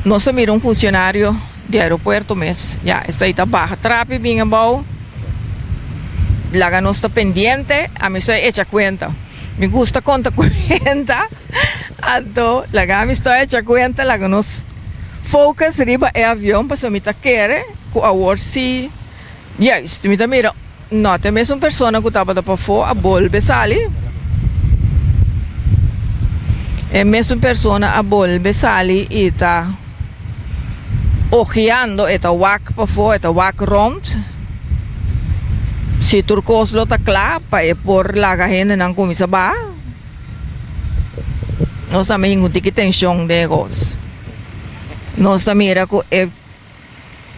Nos ta mira un funcionario di aeropuerto mes, ya esey ta baha trapi bin abao, laga nos ta pendiente, ami soy echa cuenta. Mi gusta konta kuenta, anto laga mi sto echa kuenta, laga nos focus riba e avion pasobra mi ta kere ku awor si juist mi ta mira no ta e mesun persona ku tabata pafó a bolbe sali, e mesun persona a bolbe sali i ta ojeando, e ta wak pafó, e ta wak rond. Si tur kos lo ta kla pa e por laga hendenan kuminsá baha, nos ta mira un tiki tenshon den e kos. Nos ta mira ku e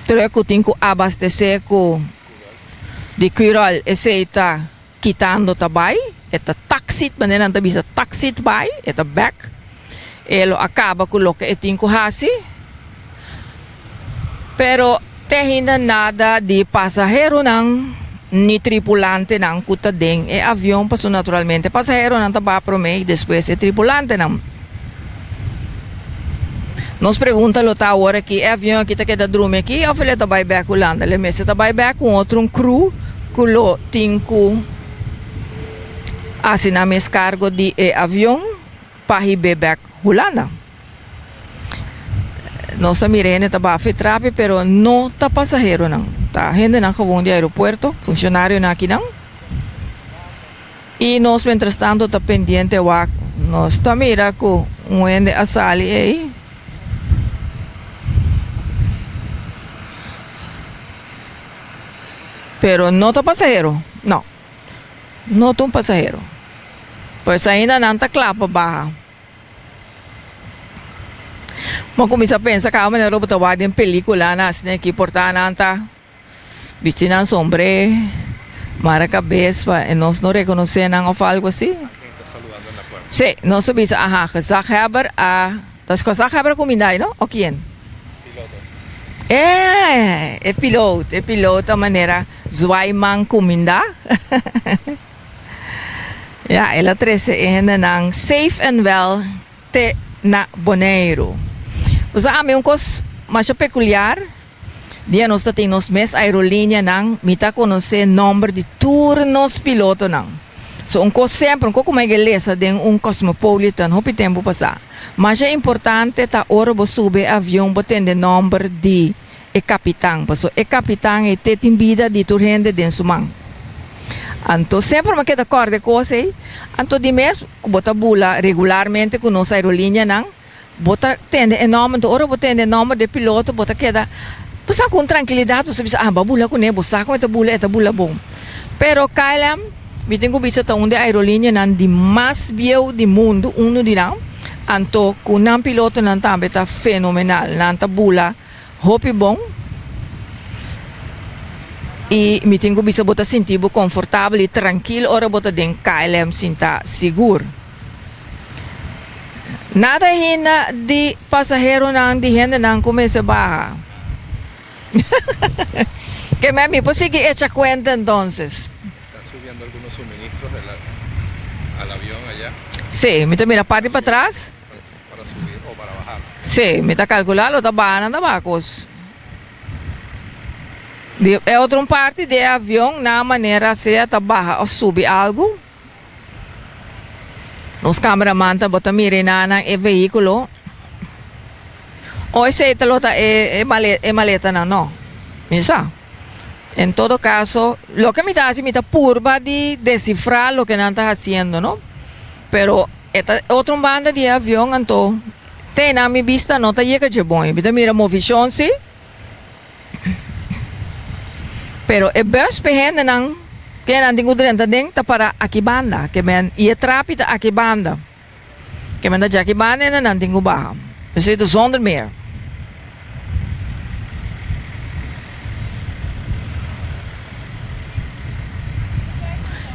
trùk ku tin ku abastesé ku di Quirol esei ta kitando ta bai, e ta taxit, manera nan ta bisa taxit bai, e ta bèk. E lo a kaba ku loke e tin ku hasi. Pero te ainda nada di pasaheronan ni tripulantenan ku ta den e avion pasobra naturalmente pasaheronan ta baha promé i despues e tripulantenan. Nos pregunta lo ta awor aki e avion aki ta keda drumi aki òf el e ta bai bèk Hulanda? El e mester ta bai bèk ku un otro un crew ku lo tin ku hasi nan mes kargo di e avion pa hib'é bèk Hulanda. Nos a mira hende ta baha fe trapi pero no ta pasaheronan, ta hendenan gewoon di aeropuerto, funcionarionan akinan. Y nos mientrastanto ta pendiente wak, nos ta mira cu un hende a sali ey. Pero no ta pasahero, no, no ta un pasahero. Pues ainda nan ta cla pa baha. Bo a kuminsá pensa kaba manera bo ta wak den pelikulanan asina aki por ta nan ta bisti nan sombré, mara kabes pa e nos no rekonosé nan òf algu asi. Sí, nos ta bisa aha, gezaghebber a, ta gezaghebber a kuminda ai no, o kien? Eh, e piloot, e piloot a manera zwaai man kuminda. Ya, el a trese e hendenan safe and well te na Boneiru. Bo sa ami un kos masha pekuliar. Dia nos ta tin nos mes aerolineanan, mi ta konosé nòmber di tur nos pilotonan. So un kos semper, un kos ku mi a lesa den un Cosmopolitan hopi tempu pasá, masha importante ta ora bo subi e avion bo tende nòmber di e kapitan, paso e kapitan ei te tin bida di tur hende den su man. Anto semper mi a keda kòrda e kos ei, anto di mes ku bo ta bula regularmente ku nos aerolineanan, Bo ta tende e nòmber, enton ora bo tende e nòmber di e piloto bo ta keda, bo sa ku un trankilidat, bo sa bisa, ah, bo a bula kuné, bo sa kon e ta bula, e ta bula bon. Pero KLM, mi tin ku bisa ta un di e aerolinianan di mas bieu di mundu, unu di nan, anto ku nan pilotonan tambe ta fenomenal, nan ta bula hopi bon i mi tin ku bisa bo ta sinti bo konfortabel i trankil ora bo ta den KLM sinta sigur. Nada ainda di pasaheronan di hendenan ku mester baha. Ke men mi por sigui echa kuenta entonces. Están subiendo algunos suministros del al avión allá. Sí, mi ta mira parti patras. Para subir o para bajar. Sí, mi ta calcula lo ta baha nan ta baha cos. Di e otro un parti di e avion nan manera sea ta baha o subi algo. Nos cameraman ta bota mira e nan e vehiculo. O esey ta lo ta e e maletanan no. Mi sa. En todo caso, loke mi ta haci mi ta purba di descifra loke nan ta haciendo no. Pero e ta otro un banda di e avion anto te nan mi bista no ta yega dje bon. Mi ta mira movicion si. Pero e bus p'e hendenan ke nan tin ku drenta den ta para aki banda, ke men i e trapi ta aki banda. Ke men ta djaki banda hende nan tin ku baha. Esei ta zonder meer.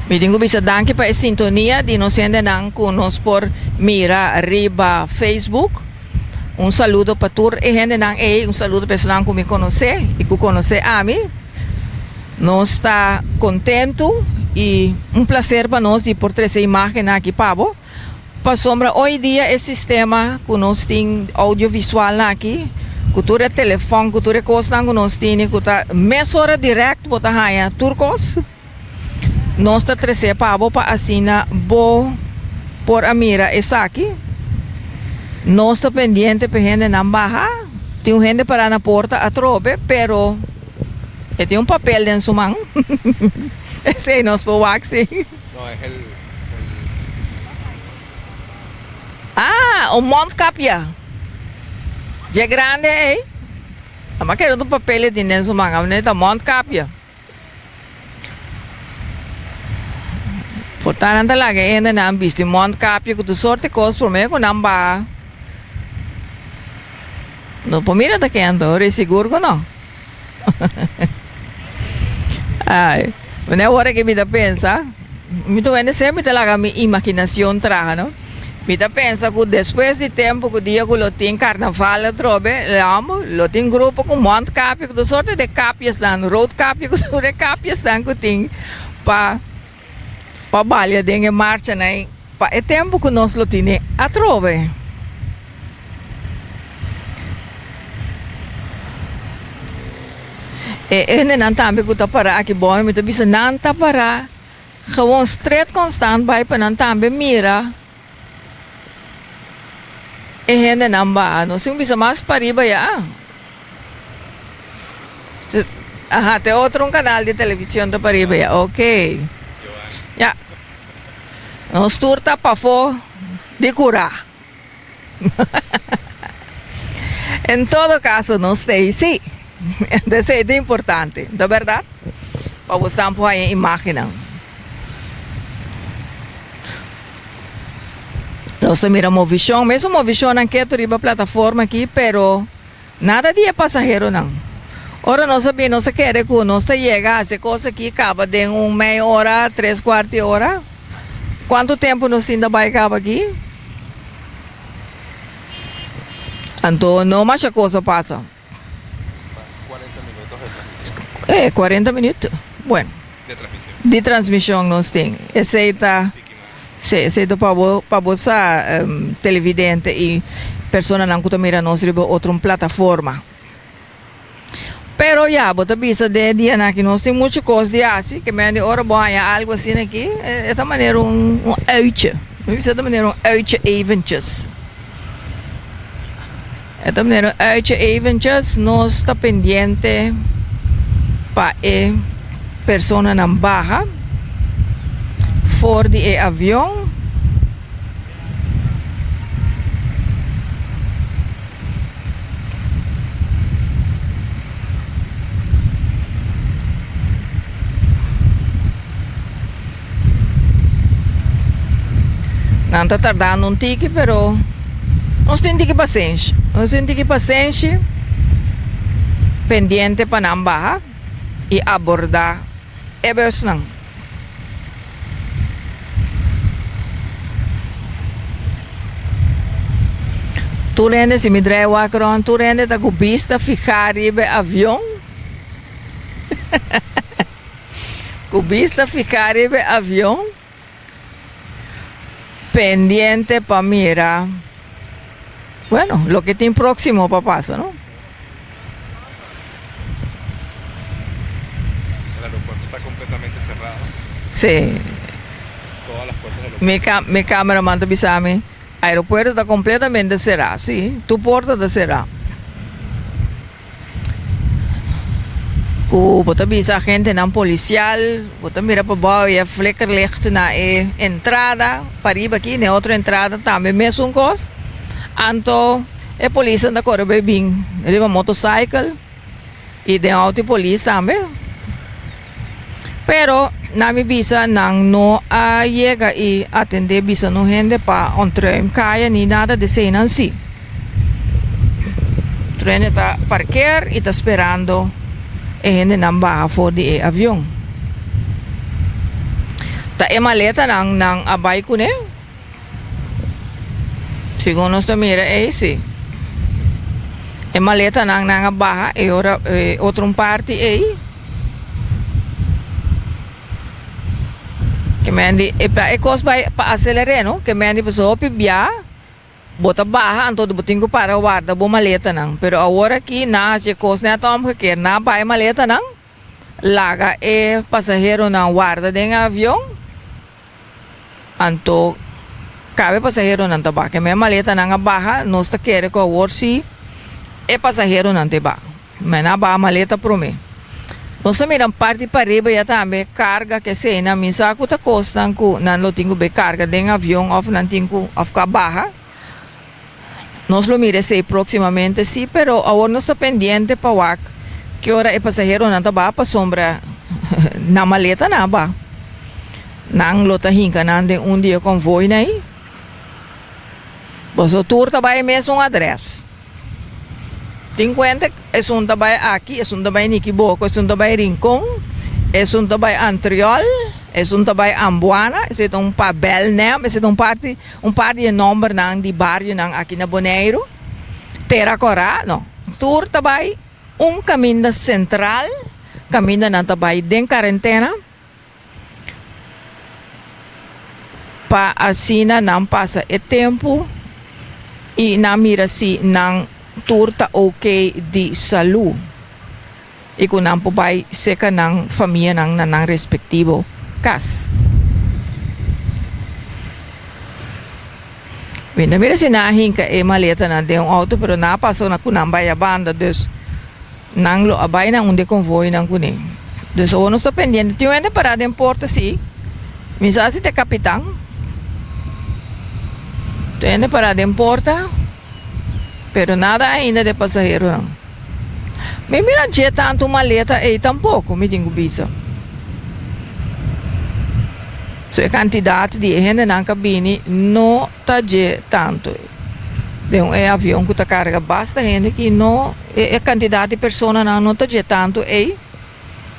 Mi tin ku bisa danki pa e sintonia di nos hendenan ku nos por mira riba Facebook. Un saludo pa tur e hendenan ei, un saludo pa esunnan ku mi konosé i ku konosé ami. Nos ta kontentu i un plaser pa nos di por trese imágennan aki pa bo, pasobra hoy dia e sistema ku nos tin audiovisualnan aki, ku tur e telefòn, ku tur e kosnan ku nos tini ku ta mesora dirèkt bo ta haña tur kos. Nos ta trese pa bo pa asina bo por a mira esaki. Nos ta pendiente pa e hendenan baha. Tin un hende pará na porta atrobe, pero e tin un papel den su man. Esei nos por wak si. No, es el, el. Ah, un mondkapje. Dje grande ei. A kere un papel e tin den su man. A ta mondkapje. Por ta nan ta laga e hendenan bisti mondkapje ku tur sorti kos promé ku nan baha. No por mira ta kende ora e sigur ku no. Ai, manera awor aki mi ta pensa, mi ta wende semper mi ta laga mi imaginacion traha no. Mi ta pensa ku despues di tempu ku dia ku lo tin karnaval atrobe, lambo, lo tin grupo ku mondkapje ku tur sorte de kapjesnan, roodkapje ku tur e kapjesnan ku tin pa pa balia den e marchanan pa e tempu ku nos lo tine atrobe. E hendenan tambe ku ta para aki bou mi ta bisa nan ta para. Gewoon stret constant bai pa nan tambe mira e hendenan baha. No sin bisa mas pariba ya. Aha, te otro un canal di television ta pariba ya. Ok. Ya. Nos tur ta pafó di cura. En todo caso nos ta ei sí. Entonces ta importante, no ta berdad? Pa bo san por haña imagennan. Nos ta mira movishon, mesun movishonnan ketu riba plataforma aki, pero nada di e pasaheronan. Ora nos a bini nos a kere ku nos ta yega hasi e kos aki kaba den un mei ora, tres kuart di ora. Kuantu tempu nos tin ta bai kaba aki? Anto no masha kos a pasa. Cuarenta minutos de transmisión. Eh, cuarenta minuut. Bueno. De transmisión. Di transmisión nos tin. Esey ta, sí, esey ta pa bo, pa bo sa, um, televidente y personanan cu ta mira nos riba otro plataforma. Pero ya, bo ta bisa den e dianan aki nos tin muchu kos di hasi, ke men di ora bo haña algu asina aki, e ta manera un un uitje. Mi bisa e ta manera un uitje eventjes. E ta manera un uitje eventjes, nos ta pendiente pa e personanan baha for di e avion. Nan ta tardando un tiki pero nos tin tiki pasenshi. Nos tin tiki pasenshi pendiente pa nan baha y aborda e busnan. Tur hende si mi draai wak rond tur hende ta ku bista fiha riba e avion. Ku bista fiha riba e avion pendiente pa mira bueno loke tin proximo pa pasa no. El aeropuerto está completamente cerrado. Sí. Todas las puertas del Mi ca mi cameraman ta bisa mi, aeropuerto ta completamente cerá. Sí, tur porta ta cerá. Cu bo ta bisa agentenan policial, bo ta mira pabao y e flikkerlicht na e entrada, pariba aki, na e otro entrada tambe mesun cos. Anto e polisnan ta core bay bin riba motorcycle y den auto di polis tambe. Pero nan mi bisa nan no a yega y atende bisa no hende pa ontruim caya ni nada de eseynan si. Tur hende ta parkeer y ta sperando e hendenan baha for di e avion. Ta e maletanan nan a bay cune? Segun nos ta mira ei si. E maletanan nan a baha e ora e otro un parti ei. Ke men di e pa e kos bai pa aseler'é no. Ke men di pasobra hopi bia bo ta baha anto bo tin ku para warda bo maletanan. Pero awor aki nan a hasi e kos nèt omgekeer. Nan a baha e maletanan laga e pasaheronan warda den e avion. Anto kabe pasaheronan ta baha. Keme maletanan a baha, nos ta kere ku awor si e pasaheronan ta baha. Men a baha maleta prome. Nos ta mira un parti pariba ya tambe karga kesei nan mi sa ku ta kosnan ku nan lo tin ku bay karga den avion òf nan tin ku òf ku a baha. Nos lo mira esei próksimamente sí, pero awor nos ta pendiente pa wak ki ora e pasaheronan ta baha pasobra nan maleta nan a baha. Nan lo ta hinka nan den un di e konvoinan ei. Boso tur ta bai mesun adrès. Tin kuenta esun ta bai aki, esun ta bai Nikiboko, esun ta bai Rincon, esun ta bai Antriol, esun ta bai Ambuana, esei ta un pa Belnem, esei ta un parti un par di e nombernan di barionan aki na Boneiru, Tera Kòrá, no, tur ta bai un kaminda sentral, kaminda nan ta bai den karentena. Pa asina nan pasa e tempu i nan mira si nan tur ta ok di salú i ku nan por bai seka nan famianan na nan respektivo kas. Mi ta mira si nan a hinka e maletanan den un outo pero nan a pasa ku nan bai a banda dus Nan lo a bai na un de konvoinan kuné. Dus awor nos ta pendiente. Tin un hende pará den porta sí. Mi sa si ta e kapitan. Tin un hende pará den porta, pero nada ainda de pasaheronan. Mi mira dje tantu maleta ei tampoko, mi tin ku bisa. So e kantidat di e hendenan ka bini no ta dje tantu. Den un e avion ku ta karga basta hende ki no e kantidat di personanan no ta dje tantu ei,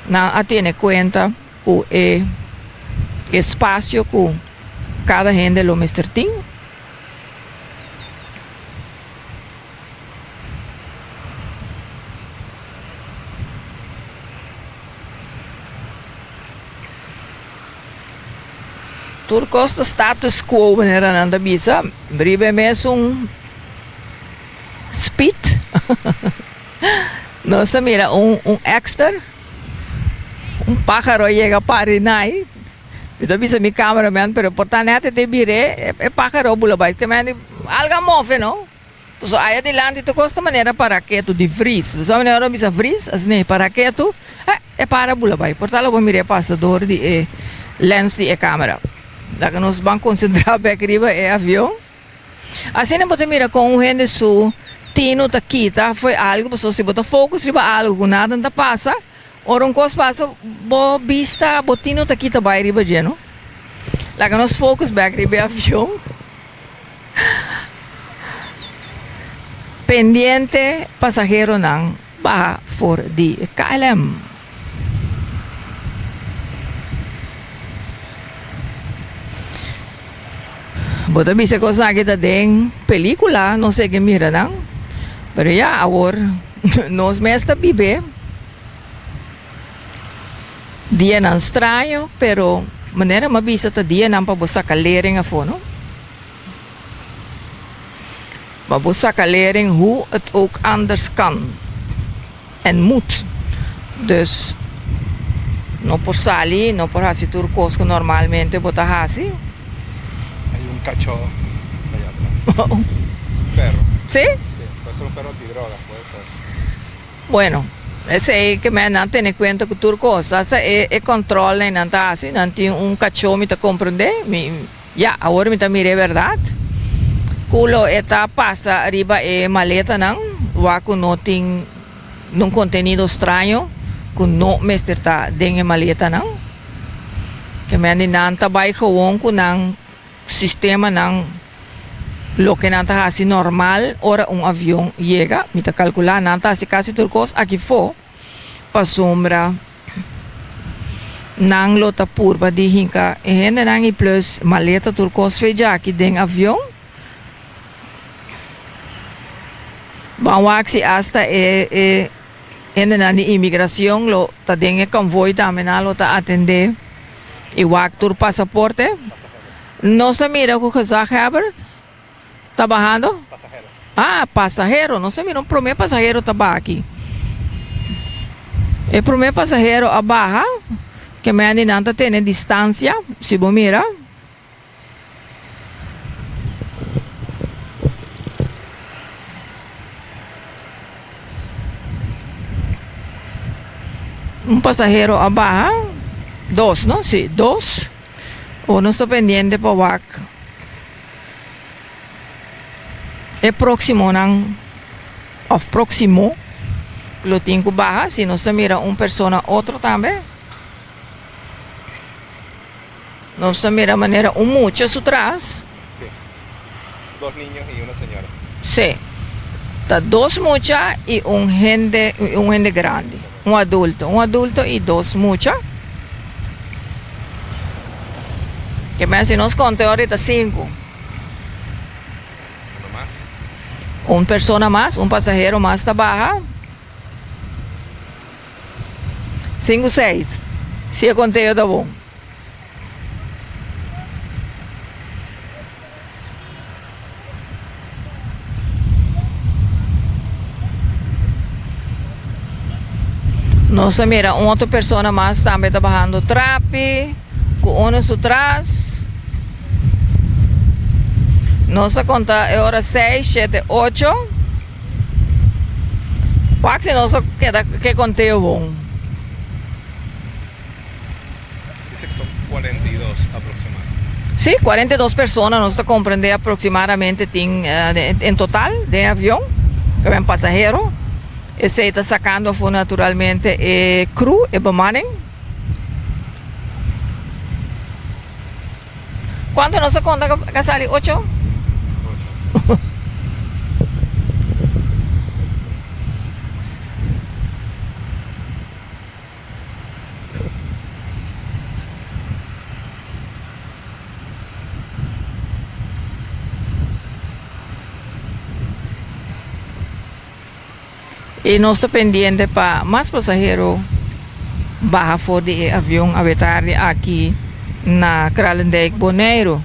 nan a tene kuenta ku e espasio ku kada hende lo mester tin. Tur kos ta status quo manera nan ta bisa, riba e mesun speed. Nos ta mira un un exter, un pájaro a yega pari nai. Mi ta bisa mi cameraman, pero por ta net e ta bir'é, e pájaro a bula bai. Te mende algo a move no. Pasobra aya dilanti tur kos ta manera paraketu di vries. Bo sa manera ora bo bisa vries? Asina e paraketu, eh, e para bula bai. Por tal lo bo mira e pasa dor di e lens di e camera. Laga nos ban konsentrá bek riba e avion. Asina bo ta mira kon un hende su tinu ta kita fo'i algu, pasobra si bo ta focus riba algu ku nada no ta pasa, ora un kos pasa bo bista, bo tinu ta kita bai riba dje, no? Laga nos focus bek riba e avion. Pendiente pasaheronan baha for di KLM. Bo ta bisa cos aki ta den pelicula, no sé ke mira nan, pero ya awor nos mes ta bibe dianan straño, pero manera mi a bisa ta dianan pa bo saca lering afo no, pa bo saca lering hoe het ook anders kan. En moet. Dus no por sali, no por hasi tur kos ku normalmente bo ta hasi. Hay un cachó allá atrás. Un perro. Sí? Sí, puede ser un perro antidrogas, puede ser. Bueno, esei ke men nan tene kuenta ku tur kos. Hasta e e control nan ta hasi, nan tin un cachó mi ta comprende, mi Ya, awor mi ta mira e bèrdat ku lo e ta pasa riba e maletanan, wak ku no tin nun kontenido straño ku no mester ta den e maletanan. Ke men di nan ta bai gewon ku nan sistemanan, loke nan ta hasi normal ora un avion yega. Mi ta kalkulá nan ta hasi kasi tur kos aki fo pasobra. Nan lo ta purba di hinka e hendenan i plus maleta tur kos fe djaki den avion. Ban wak si asta e e hendenan di imigracion lo ta den e convoy tambe nan lo ta atende i wak tur pasaporte. Nos ta mira ku gezaghebber ta bahando. Ah, pasahero. Nos a mira un prome pasahero ta baha aki. E prome pasahero a baha, ke men di nan ta tene distancia, si bo mira. Un pasahero a baha, dos, no? Si, dos. Ora nos ta pendiente pa wak. E próksimonan òf próksimo lo tin ku baha si nos ta mira un persona otro tambe. Nos ta mira manera un mucha su tras. Sí. Dos niños y una señora. Sí. Ta dos mucha y un hende, un hende grandi, un adulto, un adulto y dos mucha. Ke men si nos konta ahorita sinku. Uno mas. Un persona mas, un pasahero mas ta baha. Sinku seis. Si e konteo ta bon. Nos a mira un otro persona mas tambe ta bahando trapi cu uno su tras. Nos a conta e ora seis, shete, ocho. Wak si nos a keda ke conteo bon. Dice que son 42 aproximadamente. Sí, 42 persona nos ta comprende aproximadamente tin en total den e avion, ke ben pasahero. Esey ta sacando afo naturalmente e crew, e bemanning. Cuanto nos a conta que sali? Ocho? Ocho. I nos ta pendiente pa mas pasahero baha for di e avion awe tardi aki na Kralendijk, Boneiru.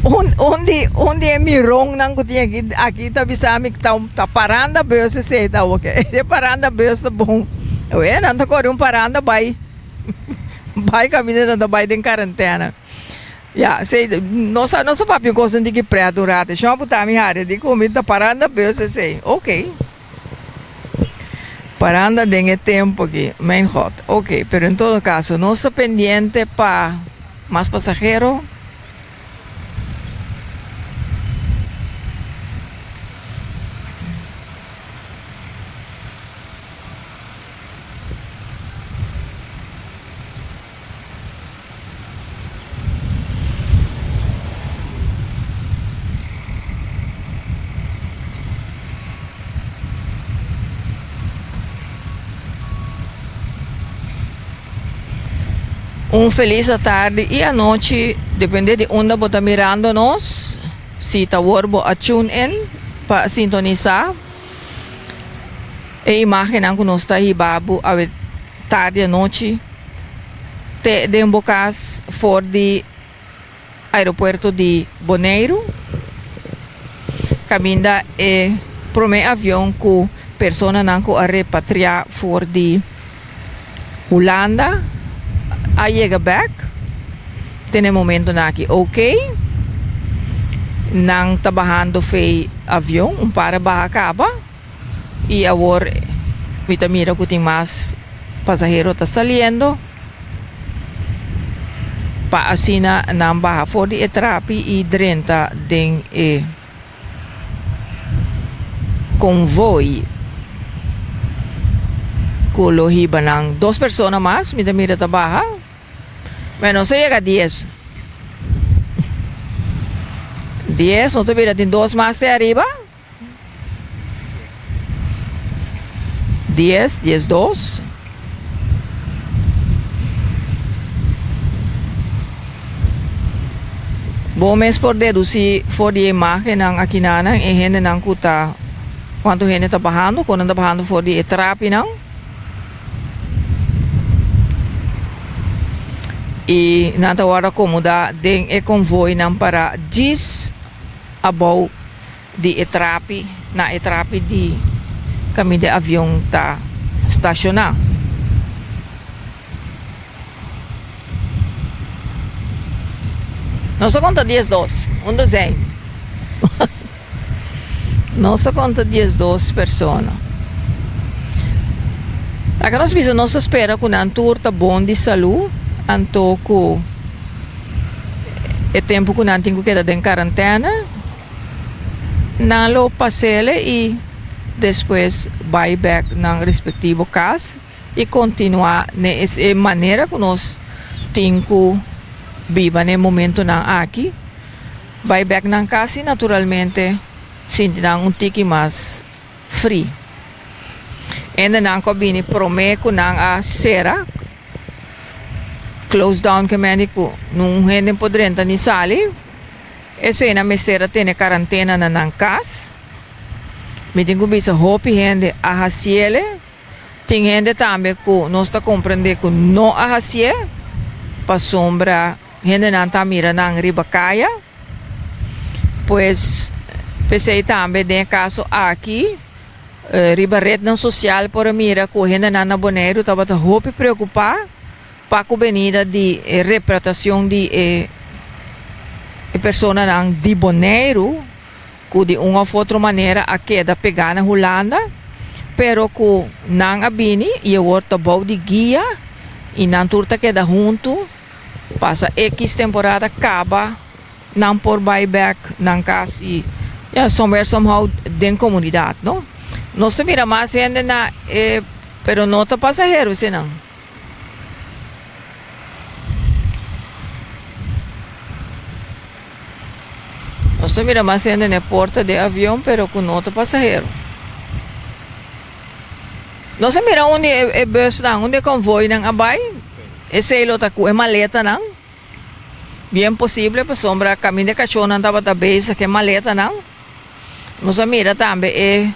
Un un di un di e mironnan ku tin aki aki ta bisa mi ta ta paranda bus esei ta oke e paranda bus ta bon e nan ta kore un paranda bai bai kaminda nan ta bai den karentena ya esei nos a nos a papia un kos di ki prèt un rato shon a buta mi hari di ku mi ta paranda bus esei oke. Paranda den e tempo aki, mijn God. Ok, pero en todo caso, nos ta pendiente pa mas pasahero. Un felis atardi y anochi, depende di unda bo ta mirando nos, si ta wor bo a tune in pa sintonisa e imagennan cu nos ta hiba bo awe tardi anochi. Te den bo kas for di aeropuerto di Boneiru, kaminda e promé avion ku personanan ku a repatriá for di Hulanda a yega bèk. Te na e momentonan aki ok. Nan ta bahando fei avion, un par a baha kaba. Y awor mi ta mira cu tin mas pasahero ta saliendo pa asina nan baha for di e trapi y drenta den e convoy cu lo hiba nan. Dos persona mas mi ta mira ta baha. Bueno, nos a yega dies. Dies, nos ta mira tin dos mas te ariba. Dies, 12. Bo mes por deduci for di e imagennan akinanan e hendenan ku ta kuantu hende ta bahando, ku nan ta bahando for di e trapinan. I nan ta wòrdu akomoda den e konvoinan para djis abou. Di e trapi na e trapi di kaminda e avion ta stashoná. Nos a konta 12, un dozijn. Nos a konta 12 persona. Laga nos bisa nos ta spera ku nan tur ta bon di salú, anto ku e tempu ku nan tin ku keda den karantèna. Nan lo pas'ele y despues bay bek nan respectivo cas y continua ne es e manera cu nos tin cu biba ne momentonan aki. Bay bek nan cas y naturalmente sinti nan un tiki mas free. Hendenan cu a bini prome cu nan a cera, close down ke mende cu nun hende por drenta ni sali. Esei nan mester a tene karantena na nan kas. Mi tin ku bisa hopi hende a hasiele. Tin hende tambe ku nos ta komprendé ku no a hasié pasobra hendenan ta mira nan riba kaya. Pues p'esei tambe den e kaso aki riba retnan sosial por a mira ku hendenan na Boneiru tabata hopi preokupá. Pa ku benida di e repratacion di e e personanan di Boneiru ku di un of otro manera a keda pegá na Hulanda, pero ku nan a bini i awor ta bou di guia i nan tur ta keda huntu pasa ekis temporada kaba nan por bai bek nan kas i ya somewhere somehow den komunidat no. Nos ta mira mas hende na e pero no ta pasahero eseinan. Nos ta mira mas hende na e porta di e avion pero ku no ta pasahero. Nos a mira un di e busnan, un di e konvoinan a bai, esei lo ta ku e maletanan. Bien posible pasobra kaminda e kachónan tabata bezig ku e maletanan. Nos a mira tambe e.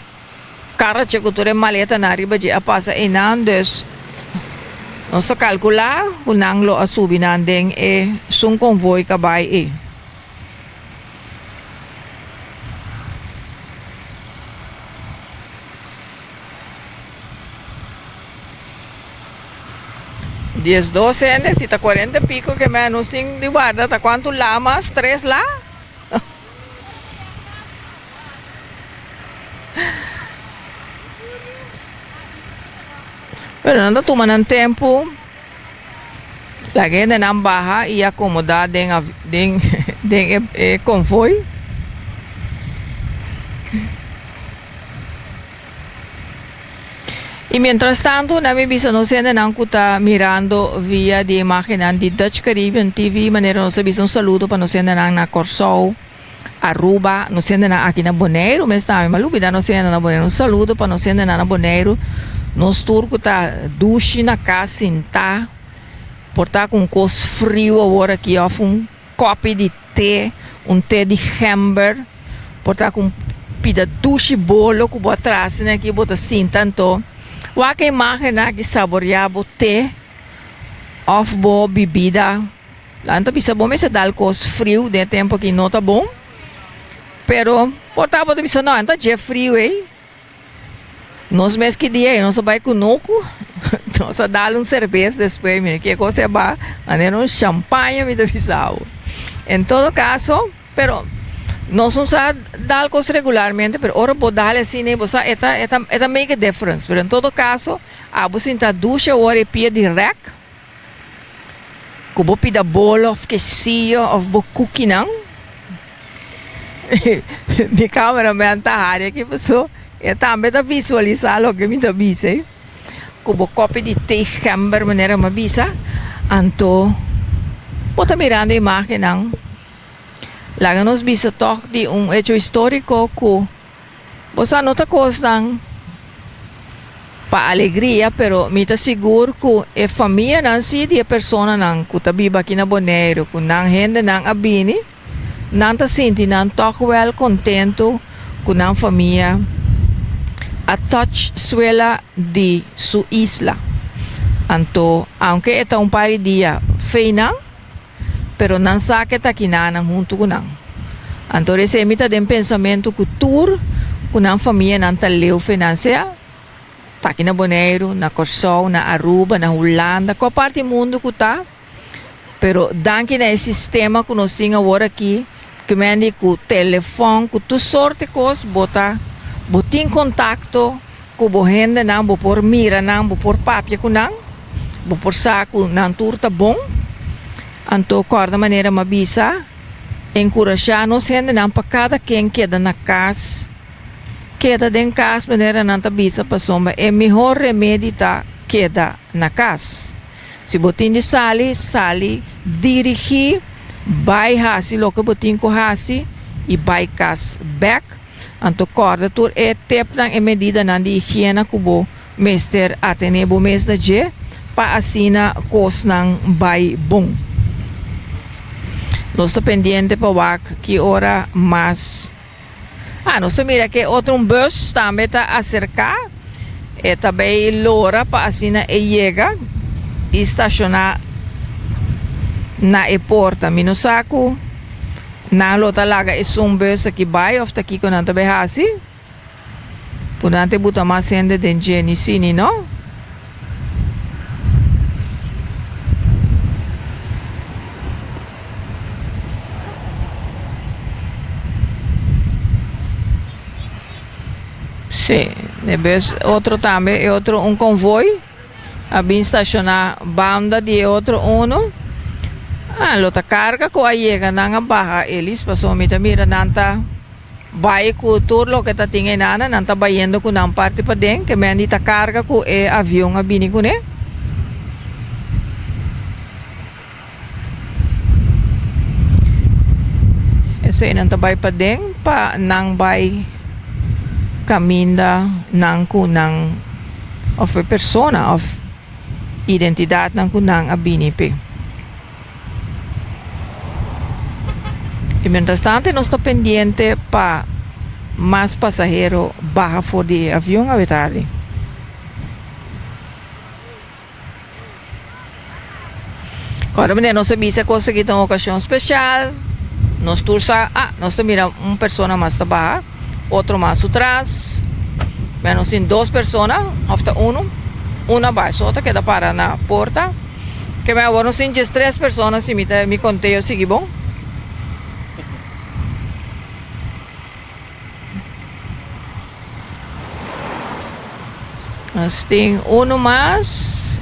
Karache ku tur e maletanan riba dje a pasa einan, dus Nos ta kalkulá ku nan lo a subi nan den e sun konvoi ka bai ei. 12 hende, si ta 40 i piko ke men nos tin di warda ta kuantu la mas? Tres la? Pero nan ta tuma nan tempu laga hendenan baha i akomodá den den den e konvoi. I mientrastantu nan mi bisa nos hendenan ku ta mirando via di e imágennan di Dutch Caribbean TV manera nos a bisa un saludo pa nos hendenan na Kòrsou. Aruba, nos hendenan aki na Boneiru mes tambe, ma lubida nos hendenan na Boneiru, un saludo pa nos hendenan na Boneiru, nos tur ku ta dushi na kas sintá, por ta ku un kos friu awor aki òf un kòpi di te, un te di gember, por ta ku un pida dushi bolo ku bo a trase na aki bo ta sinta anto wak e imágennan aki saboreá bo te òf bo bibida. Lan ta bisa bo mester dal kos friu den e tempu aki no ta bon, pero por ta bo ta bisa no, ta dje friu ei. Nos mes ki dia ei nos a bai kunuku, nos a dal un serbes despues, mira ke kos e ba, manera un shampaña mi ta bisa bo. En todo kaso, pero nos no sa dal kos regularmente, pero ora bo dal asina ei bo sa e ta e ta e ta make a difference, pero en todo kaso abo sinta dusha awor e pia di rèk. Ku bo pida bolo of kesiyo of bo kukinan. Mi cameraman ta hari aki paso e tambe ta visualisa loke mi ta bisa ei. Ku bo kopi di te gember manera mi a bisa, anto bo ta mirando imagennan. Laga nos bisa tog di un hecho historico ku. Bo sa no ta kosnan pa alegria pero mi ta sigur ku e famianan si di e personanan ku ta biba aki na Boneiru ku nan hendenan a bini nan ta sinti nan tòg wèl kontentu ku nan famia a touch suela di su isla. Anto aunke e ta un par di dia fei nan. Pero nan sa ke ta kinanan huntu ku nan. Anto resei mi ta den pensamentu ku tur ku nan famianan ta leu financia, ta aki na Boneiru, na Kòrsou, na Aruba, na Hulanda, kua parti mundu ku ta, pero danki na e sistema ku nos tin awor aki, ku mendi ku telefòn, ku tur sorti kos, bo ta, bo tin kontakto ku bo hendenan, bo por mira nan, bo por papia ku nan, bo por sa ku nan tur ta bon. Anto kòrda manera m'a bisa, enkurashá nos hendenan pa kada ken keda na kas, keda den kas manera nan ta bisa pasobra e mihó remedi ta keda na kas. Si bo tin di sali, sali dirigí, bai hasi loke bo tin ku hasi i bai kas bèk. Anto kòrda tur e tepnan, e medidanan di higiena ku bo mester atené bo mes na dje pa asina kosnan bai bon. Nos ta pendiente pa wak ki ora mas. Ah, nos ta mira ke otro un bus tambe ta aserká. E ta bay lora pa asina e yega i stashoná na e porta. Mi no sa ku nan lo ta laga esun bus aki bai of ta kiko nan ta bay hasi. Por nan ta buta mas hende den dje ni si ni no. Sí, de bes otro tambe, e otro un konvoi a bin stashoná banda di e otro uno. Ah, lo ta karga ku a yega nan a baha elis pasobra mi ta mira nan ta bai ku tur loke ta tin einana, nan ta bayendo ku nan parti paden, ke men di ta karga ku e avion a bini kuné. Eseinan ta bai paden pa nan bai kaminda nan ku nan òf e persona òf identidatnan ku nan a bini p'e. I mientrastante nos ta pendiente pa mas pasahero baha for di e avion awe tardi. Kòrda manera nos a bisa kos aki ta un okashon speshal, nos tur sa, ah, nos ta mira un persona mas ta baha, otro mas su tras, mira nos tin dos persona òf ta unu, un a bai, su ta keda para na porta, ke men awor nos tin diestres persona si mi ta mi konteo sigui bon. Nos tin uno mas,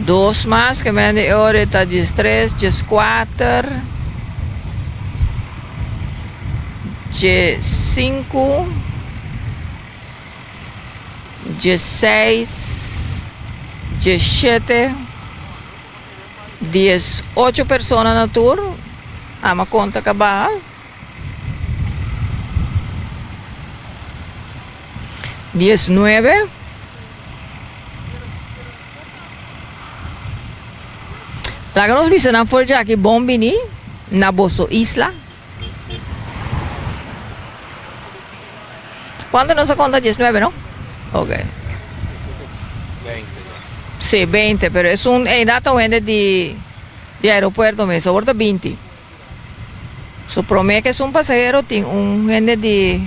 dos mas, ke men di e ora e ta diestres, dieskuater, diesinku, diesseis, diesshete, diesocho persona na tur. Ama konta kaba. 19. Laga nos bisa nan for djaki bon bini na boso isla. Cuanto nos a conta? 19, no? Ok. 20 ya. Sí, 20, pero es un edad ta wende di di aeropuerto mes, awor ta 20. Su prome ke esun pasahero tin un hende di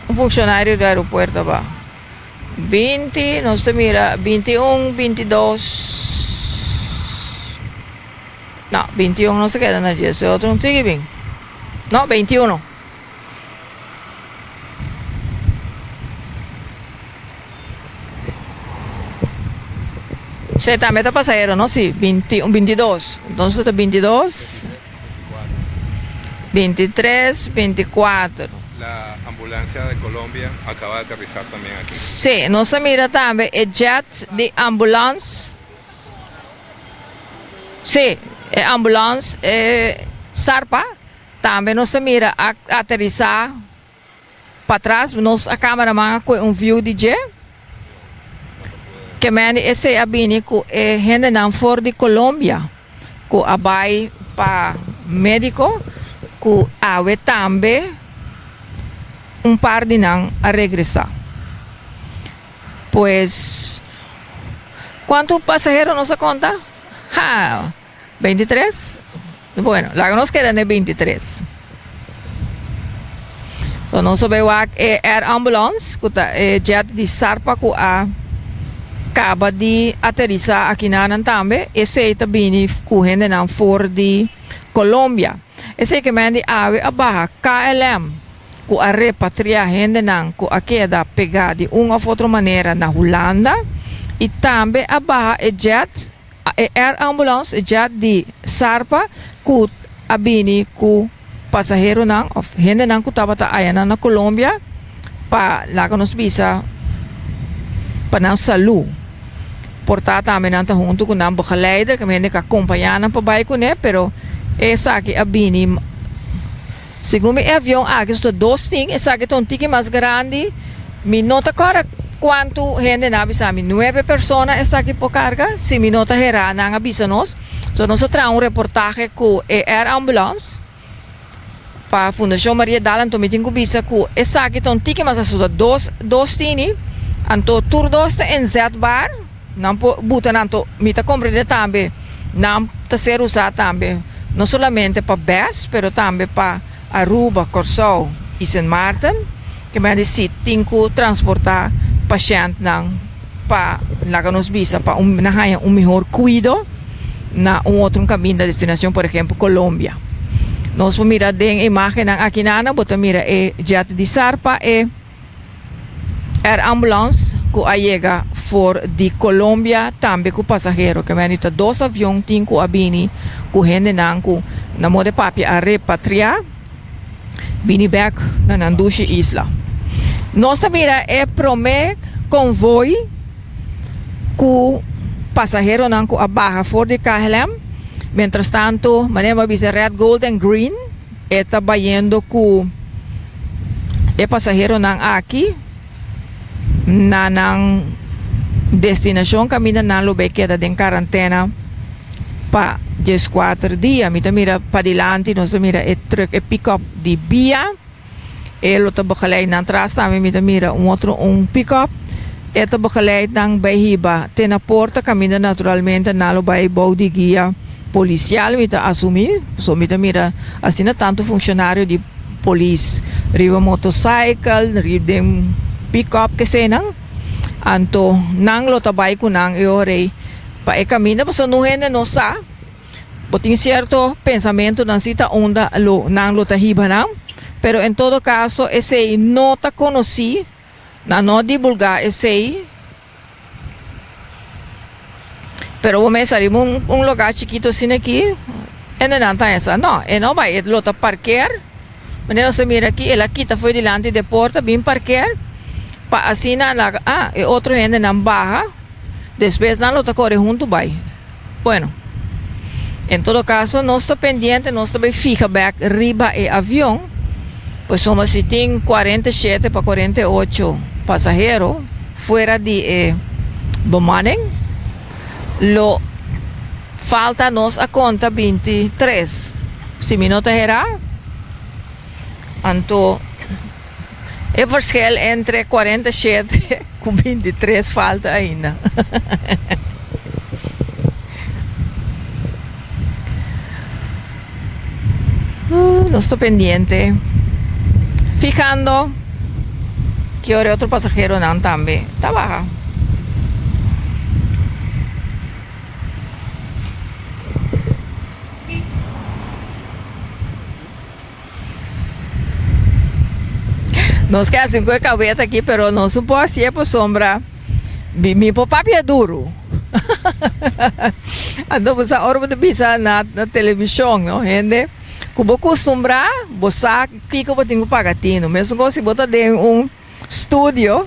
un funcionario di aeropuerto ba. 20, nos ta mira 21, 22, no, 21 no se keda na dje, su otro no sigui bin. No, 21. Se tambe ta pasahero, no? Si, 21, 22. Entonces ta 22, 23, 24. La ambulancia de Colombia acaba de aterrizar también aquí. Si, nos ta mira tambe e jet di ambulance. Si, e ambulance e zarpa. Tambe nos ta mira a aterisa patras, nos a cameraman a coe un view di dje. Ke mende esey a bini cu e hendenan for di Colombia cu a bay pa medico cu awe tambe un par di nan a regresa. Pues cuanto pasahero nos a conta? Ha! 23? Bueno, laga nos keda na e 23. So nos a bai wak e air ambulance ku ta e jet di Sarpa ku a kaba di aterisa akinanan tambe. Esei ta bini ku hendenan for di Colombia. Esei ke men di awe a baha KLM ku a repatria hendenan ku a keda pega di un of otro manera na Hulanda i tambe a baha e jet E air ambulance e jet di Sarpa cu a bini cu pasaheronan of hendenan cu tabata ayanan na Colombia pa laga nos bisa pa nan salu. Por ta tambe nan ta hunto cu nan begeleider, cu hende cu a compaña nan pa bay cune, pero esaki a bini Segun mi e avion aki su ta dos tin, esaki ta un tiki mas grandi, mi no ta kòrda kuantu hende nan a bisa mi, nuebe persona esaki por karga, si mi no ta herá nan a bisa nos, so nos a traha un reportahe ku e air ambulance pa Fundashon Maria Dal, anto mi tin ku bisa ku esaki ta un tiki mas, su ta dos dos tini, anto tur dos ta inzetbaar, Nan por buta nan to mi ta comprende tambe nan ta ser usa tambe no solamente pa bes pero tambe pa Aruba, Corsou y Sint Maarten ke men di si tin ku transporta pashentnan pa laga nos bisa pa un nan haya un mihor kuido na un otro kaminda destinacion por ehempel Colombia. Nos por mira den e imagennan aki nana bo ta mira e jet di Sarpa e. Air ambulance cu a yega for di Colombia tambe cu pasahero. Ke meni ta dos avion tin cu a bini cu hendenan cu na modo de papia a repatria bini bek na nan dushi isla. Nos ta mira e prome convoy cu pasaheronan cu a baha for di KLM. Mientras tanto, manera mi a bisa red, gold and green. E ta bayendo ku e pasaheronan aki na nan destinashon kaminda nan lo bay keda den karantena pa dieskuater dia. Mi ta mira padilanti nos ta mira e truck e pickup di bia e lo ta begeleid nan tras tambe mi ta mira un otro un pickup. E ta begeleid nan bai hiba te na porta kaminda naturalmente nan lo bai bou di guia polisial mi ta asumí pasobra mi ta mira asina tantu funshonario di polis riba motosaikel riba den pikòp keseinan anto nan lo ta bai ku nan e ora ei pa e kaminda pasobra no hende no sa bo tin sierto pensamentunan si ta unda lo nan lo ta hiba nan pero en todo kaso esei no ta konosí. Nan no divulgá esei, pero bo mester riba un un lugá chikitu asina aki, hende nan ta hesa, no, e no bai, e lo ta parker, manera nos ta mira aki, el a kita for dilanti di e porta bin parker, pa asina laga, ah, e otro hendenan baha, despues nan lo ta kore huntu bai. Bueno, en todo caso nos ta pendiente, nos ta bay fija bek riba e avion, pasobra si tin 47 pa 48 pasahero fuera di e bemanning, lo falta nos a conta 23, si mi no ta hera, anto e verschil entre 47 Ku 23 falta ainda. Nos ta pendiente fijando ki ora e otro pasaheronan tambe ta baha. Nos ke hasi un koe kabeta aki pero nos no por hasié pasobra mi mi por papia duru. Anto bo sa ora bo ta bisa na na televishon no hende ku bo kustumbrá bo sa kiko bo tin ku paga tinu. Mesun kos si bo ta den un studio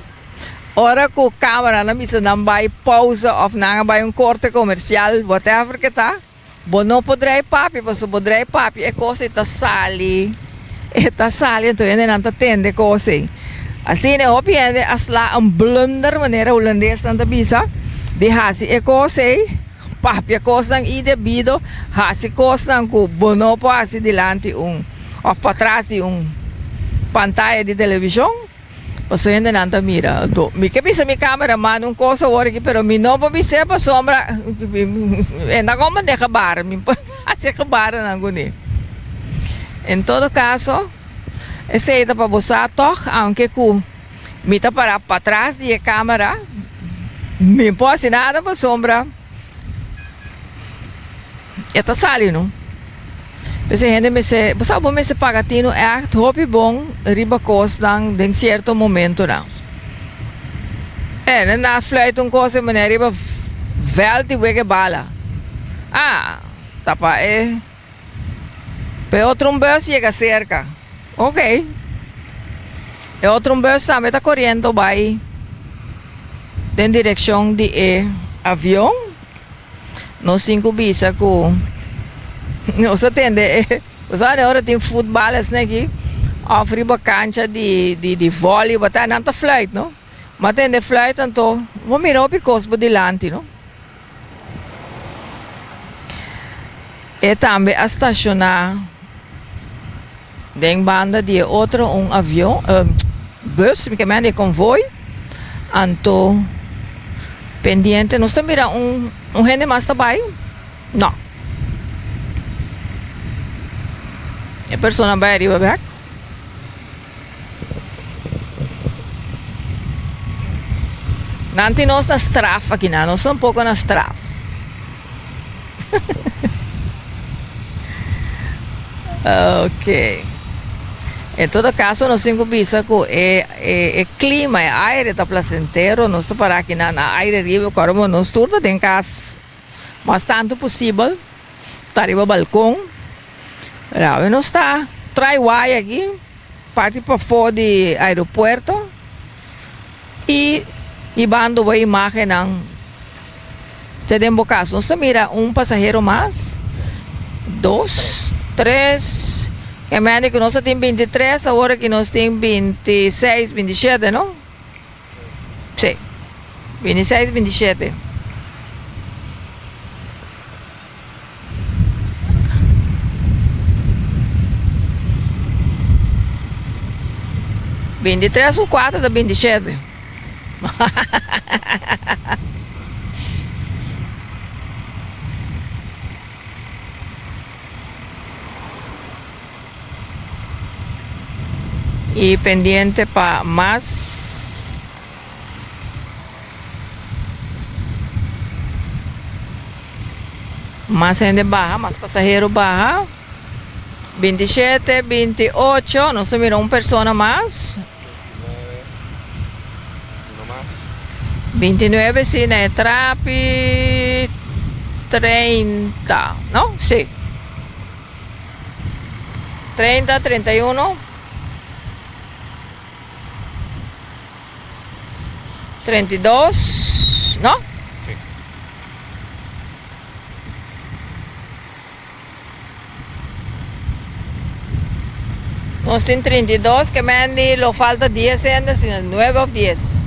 ora ku kameranan bisa nan bai pousa òf nan a bai un korte komersial whatever ke ta. Bo no por drei papia pasobra bo drei papia e kos ei ta sali, e ta sali anto hendenan ta tende kos ei. Asina e hopi hende a sla un blunder manera hulandesnan ta bisa di hasi e kos ei, papia kosnan indebido, hasi kosnan ku bo no por hasi dilanti un òf patras di un pantaya di televishon. Pasobra hendenan ta mira. Anto, mi ke bisa mi cameraman un cos awor aki, pero mi no por bis'é pasobra e ta como de gebar, mi por haci gebarenan kuné. En todo caso, esei ta pa bo sa tog, aunke cu mi ta para patras di e camera, mi por haci nada pasobra. E ta sali no. P'esei hende mester, bo sa bo mester paga tinu ègt hopi bon riba kosnan den sierto momentonan. E nan a fluit un kos e manera riba vèlt i wega e bala. Ah, ta pa e pa e otro un bus yega serka. Ok. E otro un bus tambe ta koriendo bai den direkshon di e avion. Nos tin ku bisa ku nos a tende e bo sa ora tin futbal asina aki òf riba kancha di di vòli bo ta nan ta fluit no bo a tende fluit anto bo mira hopi kos bo dilanti no. E tambe a stashoná den banda di e otro un avion, bus, mi ke mende e konvoi, anto pendiente nos ta mira un un hende mas ta bai, no. E persona bai ariba bek. Nan tin nos na straf aki nan, nos ta un poko na straf. Ok. En todo caso nos tin cu bisa cu e e e clima, e aire ta placentero, nos ta para aki nan na aire libre, cu ora nos tur ta den cas mas tanto posibel, ta riba balcon. Awe nos ta trai waya aki, parti pafó di aeropuerto i hibando bo imagennan te den bo kas. Nos ta mira un pasahero mas, dos, tres, e mende ku nos ta tin 23, awor aki nos tin 26, 27, no? Sí, 26, 27. 23 ku 4 ta 27. Y pendiente pa mas. Mas hende baha, mas pasahero baha. 27, 28, nos ta mira un persona mas. 29 si na e trapi 30, no? Si. 30, 31. 32, no? Si. Nos tin 32, ke men di lo falta 10 hende, asina 9 of 10.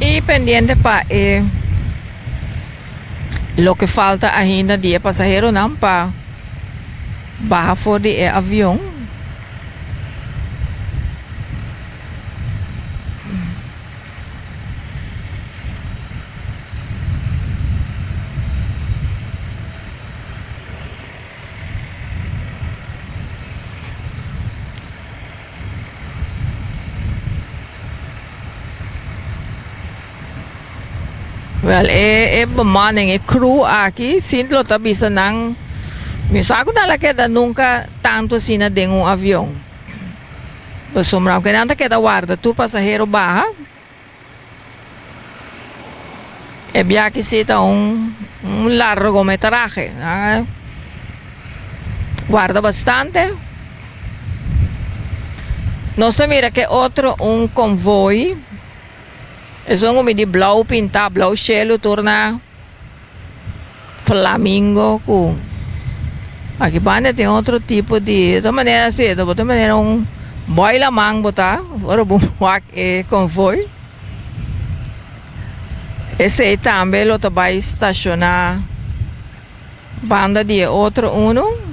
Y pendiente pa e loke falta ainda di e pasaheronan pa baha for di e avion. Wel e e bemanning e crew aki sint lo ta bisa nan mi sa ku nan la keda nunka tantu asina den un avion. Pasobra aunke nan ta keda warda tur pasahero baha, e biaha si ta un un largometrahe. Nan a warda bastante. Nos ta mira ke otro un konvoi, esun ku midi blou pinta, blou shelu tur na flamingo ku aki banda tin otro tipo di ta manera si ta bo ta manera un bòi laman bo ta ora bo wak e konvoi esei tambe lo ta bai stashoná banda di e otro unu.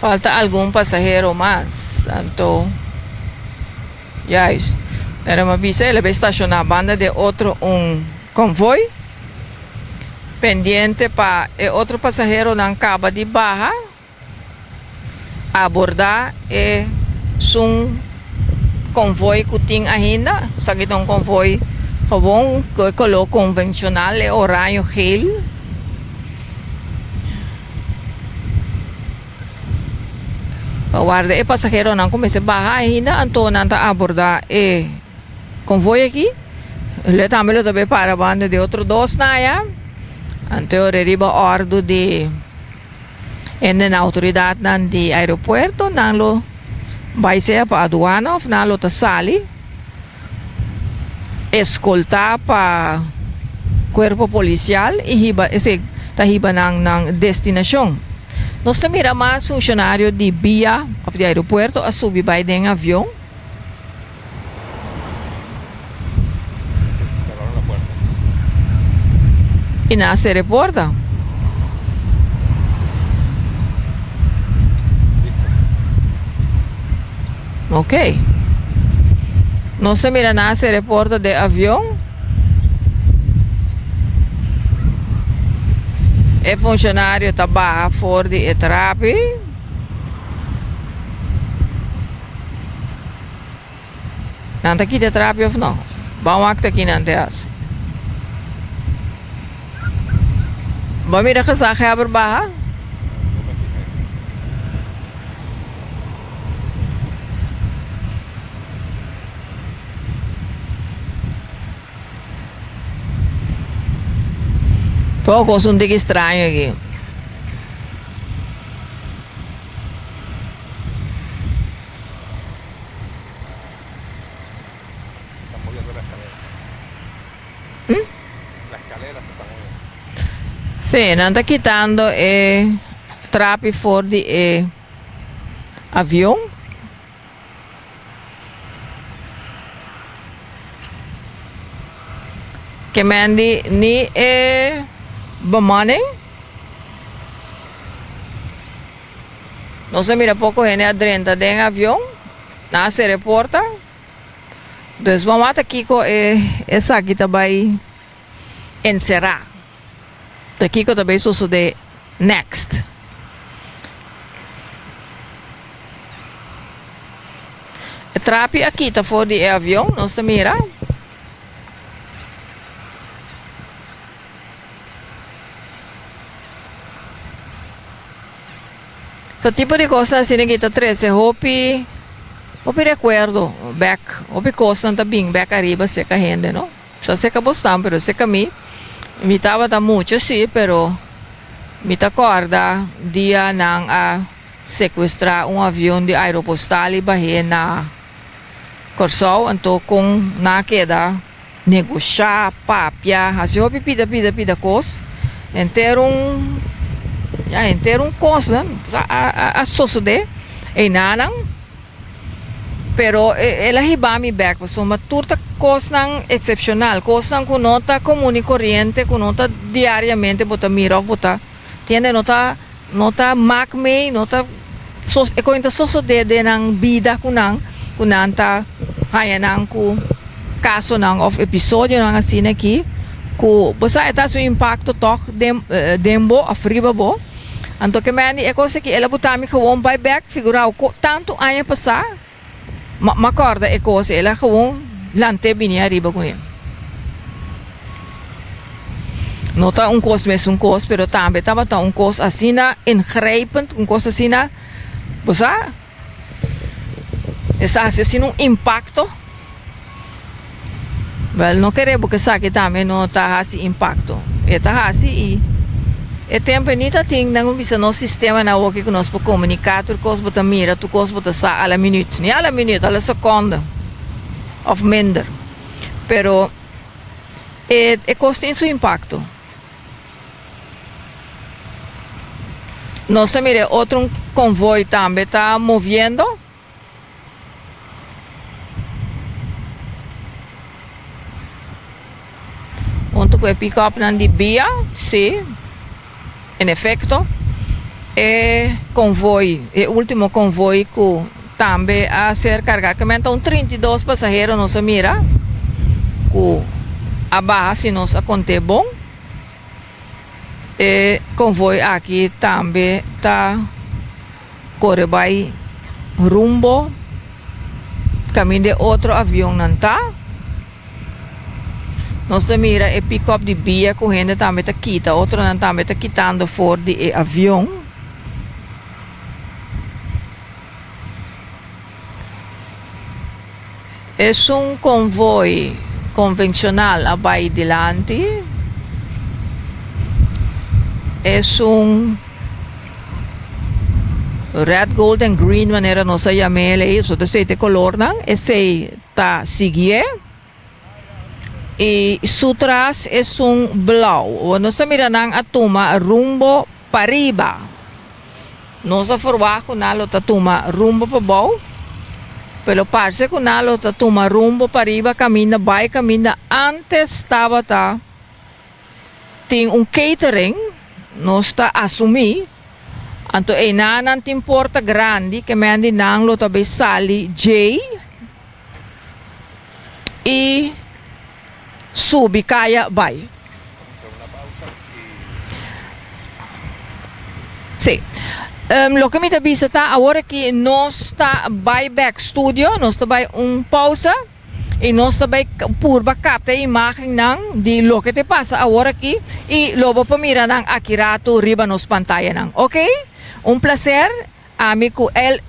Falta algun pasahero mas, anto juist era mi a bisa el a bay staciona banda de otro un convoy pendiente pa e otro pasaheronan caba di baha. Abordá e sun konvoi ku tin ainda. Esaki ta un konvoi gewoon ku e koló konvenshonal, e oraño geel. Pa warda e pasaheronan ku mester baha ainda, anto nan ta abordá e konvoi aki. Lo tambe lo ta bay para banda di otro dosnan aya. Anto e ora riba òrdu di. Hende na autoridadnan di aeropuerto nan lo bai sea pa aduana of nan lo ta sali escolta pa cuerpo policial y hiba esey ta hiba nan nan destinacion. Nos ta mira mas funcionario di bia of di aeropuerto a subi bai den avion. Y nan a cera e porta. Ok. Nos ta mira nan a cera e porta den avion. E funcionario ta baha for di e trapi. Nan ta kita trapi of no? Ban wak ta kinan te hasi. Bo mira gezaghebber baha? Poko un tiki straño aki. Están moviendo la escalera. ¿Mm? Sí, nan ta kitando e trapi for di e avion. Ke men di ni e bemanning. Nos a mira poko hende a drenta den avion. Nan a sera e porta. Dus bo mata kiko e esaki ta bai enserá. Ta kiko ta bai sosodé next. E trapi a kita for di e avion, nos ta mira. So tipo di kosnan asina ki ta trese hopi hopi rekuerdo bek, hopi kosnan ta bin bek ariba seka hende no. Sa seka bosnan pero seka mi, mi tabata mucha si pero mi ta kòrda dia nan a sekuestrá un avion di Aeropostal i bah'é na Kòrsou anto kon nan a keda Negoshá, papia, hasi hopi pida pida pida kos, henter un, ya henter un kos a a sosodé einanan, pero el a hiba mi bèk pasobra tur ta kosnan eksepshonal, kosnan ku no ta komun i koriente, ku no ta diariamente bo ta mira òf bo ta tende, no ta no ta mak mei, no ta e koin ta sosodé den nan bida ku nan, ku nan ta haña nan ku kasonan òf episodionan asina aki ku bo sa e ta hasi un impakto tòg den den bo òf riba bo. Anto ke mende e kos aki el a buta mi gewoon bai bèk figurao ku tantu aña pasá ma ma kòrda e kos el a gewoon lant'é bini ariba kuné. No ta un kos mesun kos pero tambe tabata un kos asina ingrijpend un kos asina bo sa. Esa hasi asina un impacto. Wel, no kere bo ke esaki tambe no ta hasi impacto. E ta hasi i e tempo e ni ta tin nan bisa nos sistema nan awoki ku nos por komunika tur kos bo ta mira tur kos bo ta sa a la minuut. Ni a la minuut, a la sekonde of minder. Pero e e kos tin su impacto. Nos ta mira e otro konvoi tambe ta moviendo. Hunto ku e pikòpnan di bia, si, en efekto, e konvoi, e último konvoi ku tambe a ser kargá, ke men ta un 32 pasahero nos a mira ku a baha si nos a kont'é bon. E konvoi aki tambe ta kore bai rumbo kaminda e otro avionnan ta. Nos ta mira e pikòp di bia ku hende tambe ta kita, otronan tambe ta kitando for di e avion. Esun konvoi konvenshonal a bai dilanti. Esun red, gold and green manera nos a yam'el ei, so ta esei ta e kolornan, esei ta siguié. I su tras esun blou. Nos ta mira nan a tuma rumbo pariba. Nos a forwagt ku nan lo ta tuma rumbo pabou, pero parse ku nan lo ta tuma rumbo pariba kaminda bai kaminda antes tabata tin un catering, nos ta asumí, anto einan nan tin porta grandi ke men di nan lo ta bay sali djei. i subi kaya bai. Sí. Loke mi ta bisa ta awor aki nos ta bai bek studio, nos ta bai un pausa i nos ta bai purba kapta e imagennan di loke ta pasa awor aki i lo bo por mira nan aki ratu riba nos pantayanan. Oke? Un placer. Ami ku El,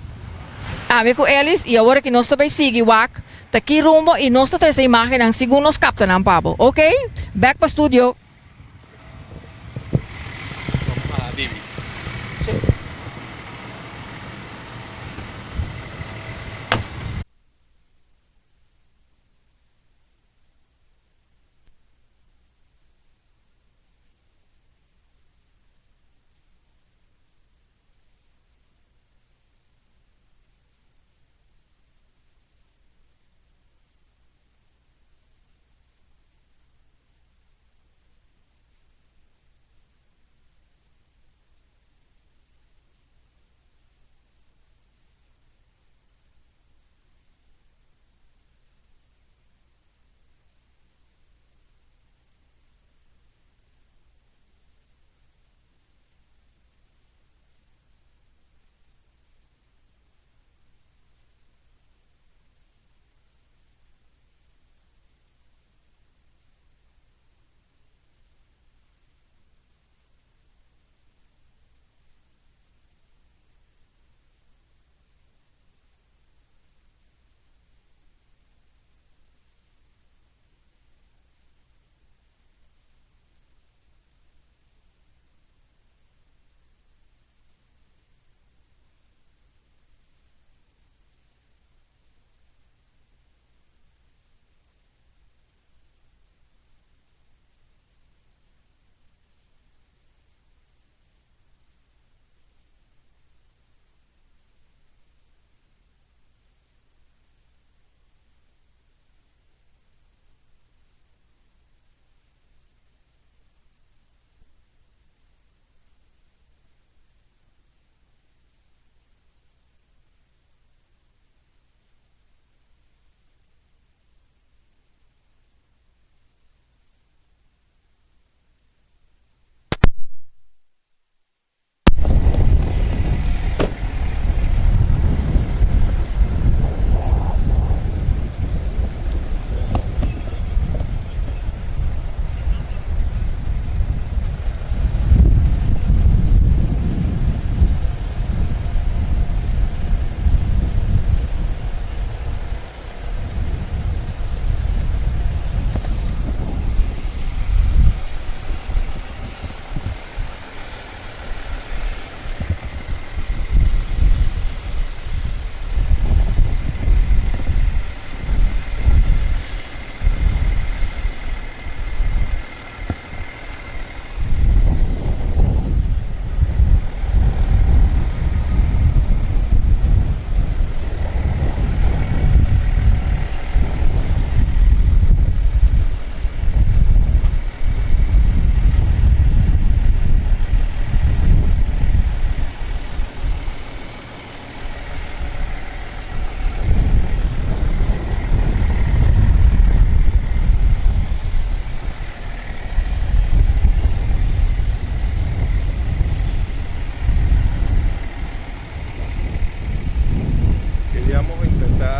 ami ku Elis i awor aki nos ta bai sigui wak ta ki rumbo i nos ta trese imagennan segun nos kapta nan pa bo. Ok? Bek pa studio. Vamos a Divi. Sí.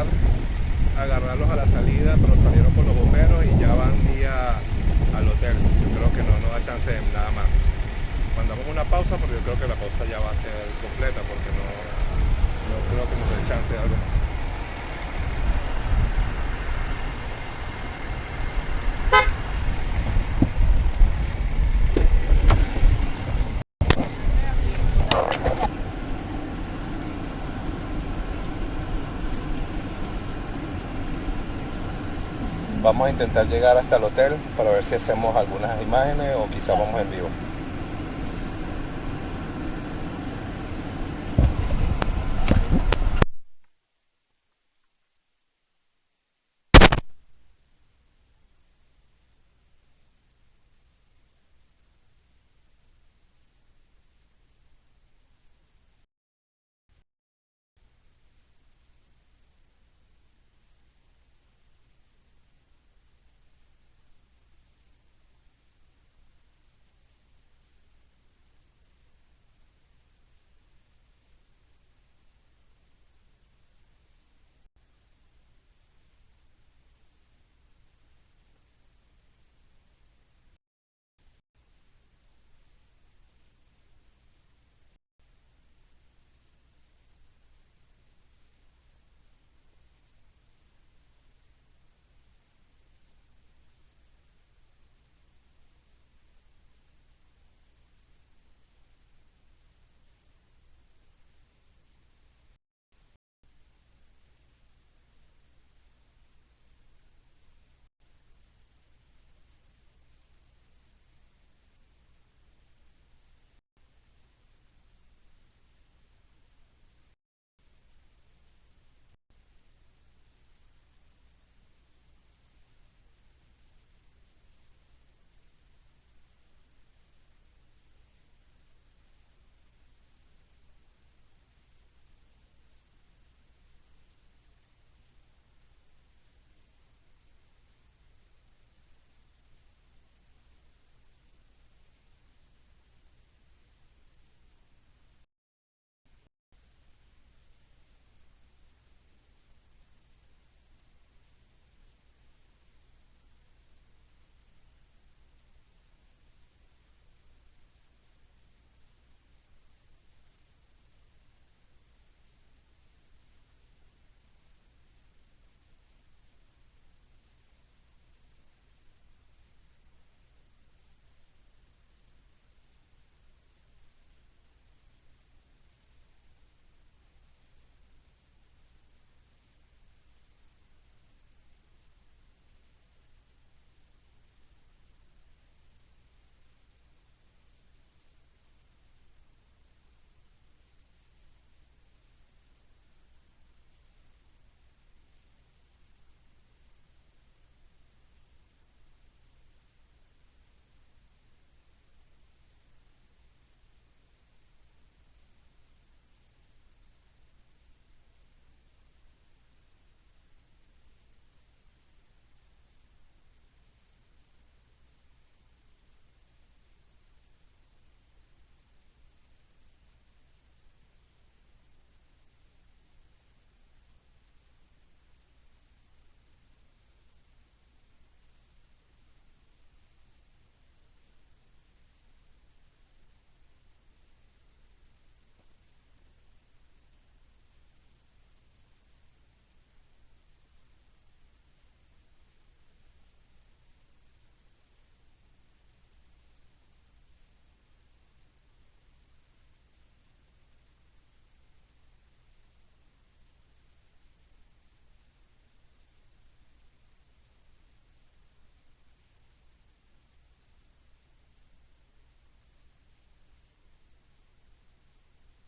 intentar agarrarlos a la salida, pero salieron con los bomberos y ya van vía al hotel. Yo creo que no nos da chance de nada más. Mandamos una pausa, pero yo creo que la pausa ya va a ser completa porque no, no creo que nos dé chance de algo más. Vamos a intentar llegar hasta el hotel para ver si hacemos algunas imágenes o quizá vamos en vivo.